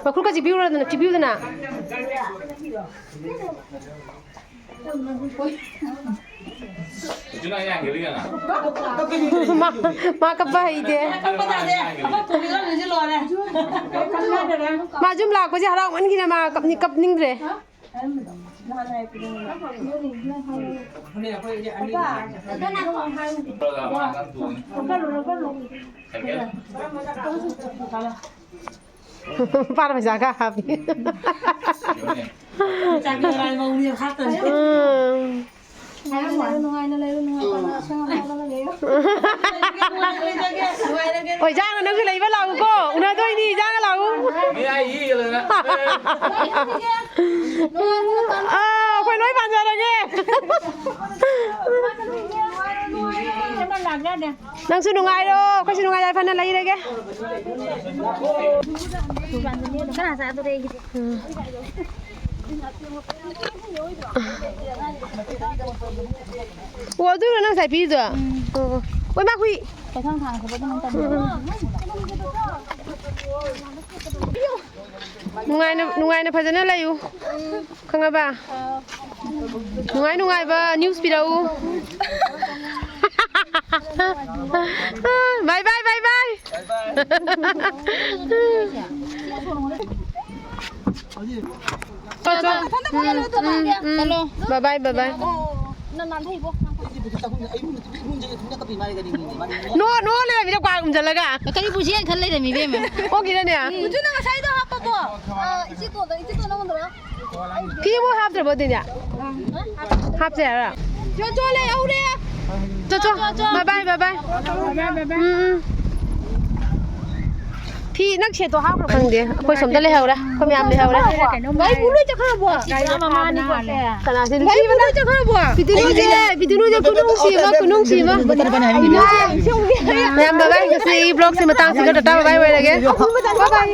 ꯋꯥꯈꯜ ꯈꯔ ꯆꯤꯛꯄꯤꯌꯨꯔꯗꯅ, ꯆꯤꯛꯄꯤꯌꯨꯗꯅ꯫ ꯃꯥ, ꯃꯥ ꯀꯞꯄ ꯍꯩꯇꯦ꯫ ꯃꯥ ꯌꯨꯝ ꯂꯥꯛꯄꯁꯦ ꯍꯔꯥꯎꯃꯟꯈꯤꯅ ꯃꯥ ꯀꯞꯅꯤꯡ-, ꯀꯞꯅꯤꯡꯗ꯭ꯔꯦ꯫ ꯄꯥꯔ ꯄꯩꯁꯥ ꯈꯔ ꯍꯥꯞꯄꯤ꯫ ꯎꯝ꯫ ꯅꯨꯡꯉꯥꯏꯅ ꯂꯩꯌꯨ, ꯅꯨꯡꯉꯥꯏꯅ ꯑꯁꯪ ꯑꯃꯥꯟ ꯂꯩꯌꯨ꯫ ꯍꯣꯏ, ꯖꯥꯡꯅ ꯅꯪꯁꯨ ꯂꯩꯕ ꯂꯥꯛꯎꯀꯣ, ꯎꯅꯗꯣꯏꯅꯤ, ꯖꯥꯡꯅ ꯂꯥꯛꯎ꯫ ꯑꯥ, ꯑꯩꯈꯣꯏ ꯂꯣꯏ ꯄꯥꯟꯖꯔꯒꯦ꯫ ꯅꯪꯁꯨ ꯅꯨꯡꯉꯥꯏꯔꯣ, ꯑꯩꯈꯣꯏꯁꯨ ꯅꯨꯡꯉꯥꯏ ꯌꯥꯏꯐꯅ ꯂꯩꯔꯒꯦ꯫ ꯎꯝ꯫ ꯑꯣ, ꯑꯗꯨꯔꯣ ꯅꯪ ꯉꯁꯥꯏ ꯄꯤꯔꯤꯗꯣ? ꯎꯝ꯫ ꯑꯣ꯫ ꯑꯣꯏ ꯃꯥ ꯍꯨꯏ꯫ ꯀꯩꯊꯦꯜ ꯊꯥꯡ ꯈꯨꯕ ꯑꯗꯨꯝ ꯇꯝꯕꯤꯌꯨ꯫ ꯎꯝ꯫ ꯅꯨꯡꯉꯥꯏꯅ, ꯅꯨꯡꯉꯥꯏꯅ ꯐꯖꯅ ꯂꯩꯌꯨ꯫ ꯈꯪꯉꯕ? ꯅꯨꯡꯉꯥꯏ ꯅꯨꯡꯉꯥꯏꯕ news ꯄꯤꯔꯛꯎ꯫ Bye bye, bye bye꯫ ꯆꯣ, ꯆꯣ꯫ ꯎꯝ, ꯎꯝ, ꯎꯝ꯫ Bye bye, bye bye꯫ ꯅꯣ ꯅꯣ ꯂꯩꯔꯝꯃꯤꯅ ꯀ꯭ꯋꯥꯛ ꯎꯝꯖꯜꯂꯒ꯫ ꯀꯔꯤ ꯄꯨꯁꯤ ꯍꯥꯏꯅ ꯈꯜ ꯂꯩꯔꯝꯃꯤ ꯏꯕꯦꯝꯃ꯫ ꯑꯣꯛꯈꯤꯔꯅꯦ꯫ ꯎꯝ꯫ ꯍꯧꯖꯤꯛ ꯅꯪ ꯉꯁꯥꯏꯗꯣ ꯍꯥꯞꯄꯕꯣ? ꯑ, ꯏꯆꯦ ꯇꯣꯟꯗ, ꯏꯆꯦ ꯇꯣꯟꯗ ꯅꯪꯉꯣꯟꯗꯔꯣ? ꯐꯤ ꯑꯃꯨꯛ ꯍꯥꯞꯇ꯭ꯔꯕꯣ ꯑꯗꯨꯗꯤ? ꯍꯥꯞꯇꯦ ꯍꯥꯏꯔꯣ? ꯆꯣ, ꯆꯣ, ꯂꯩꯍꯧꯔꯦ꯫ ꯆꯣ, ꯆꯣ꯫ ꯆꯣ, ꯆꯣ꯫ Bye bye, bye bye꯫ ꯎꯝ, ꯎꯝ꯫ ꯐꯤ ꯅꯪ ꯁꯦꯠꯇꯣ ꯍꯥꯞꯈ꯭ꯔꯣ꯫ ꯈꯪꯗꯦ꯫ ꯑꯩꯈꯣꯏ ꯁꯣꯝꯗ ꯂꯩꯍꯧꯔꯦ꯫ ꯑꯩꯈꯣꯏ ꯃꯌꯥꯝ ꯂꯩꯍꯧꯔꯦ꯫ ꯒꯥꯔꯤ ꯄꯨ ꯂꯣꯏ ꯆꯠꯈ꯭ꯔꯕꯣ? ꯒꯥꯔꯤ ꯃꯃꯥꯅꯤ ꯈꯣꯠꯂꯦ꯫ ꯀꯅꯥꯁꯦ? ꯒꯥꯔꯤ ꯄꯨ ꯂꯣꯏ ꯆꯠꯈ꯭ꯔꯕꯣ? ꯕꯤꯇꯨꯅꯨꯁꯦ, ꯕꯤꯇꯨꯅꯨꯁꯦ ꯈꯨꯅꯨꯡꯁꯤ ꯑꯃ, ꯈꯨꯅꯨꯡꯁꯤ ꯑꯃ꯫ ꯃꯌꯥꯝ bye bye꯫ ꯉꯁꯤ vlogꯁꯦ ꯃꯇꯥꯡꯁꯤꯒ Tata bye bye ꯑꯣꯏꯔꯒꯦ꯫ Bye bye꯫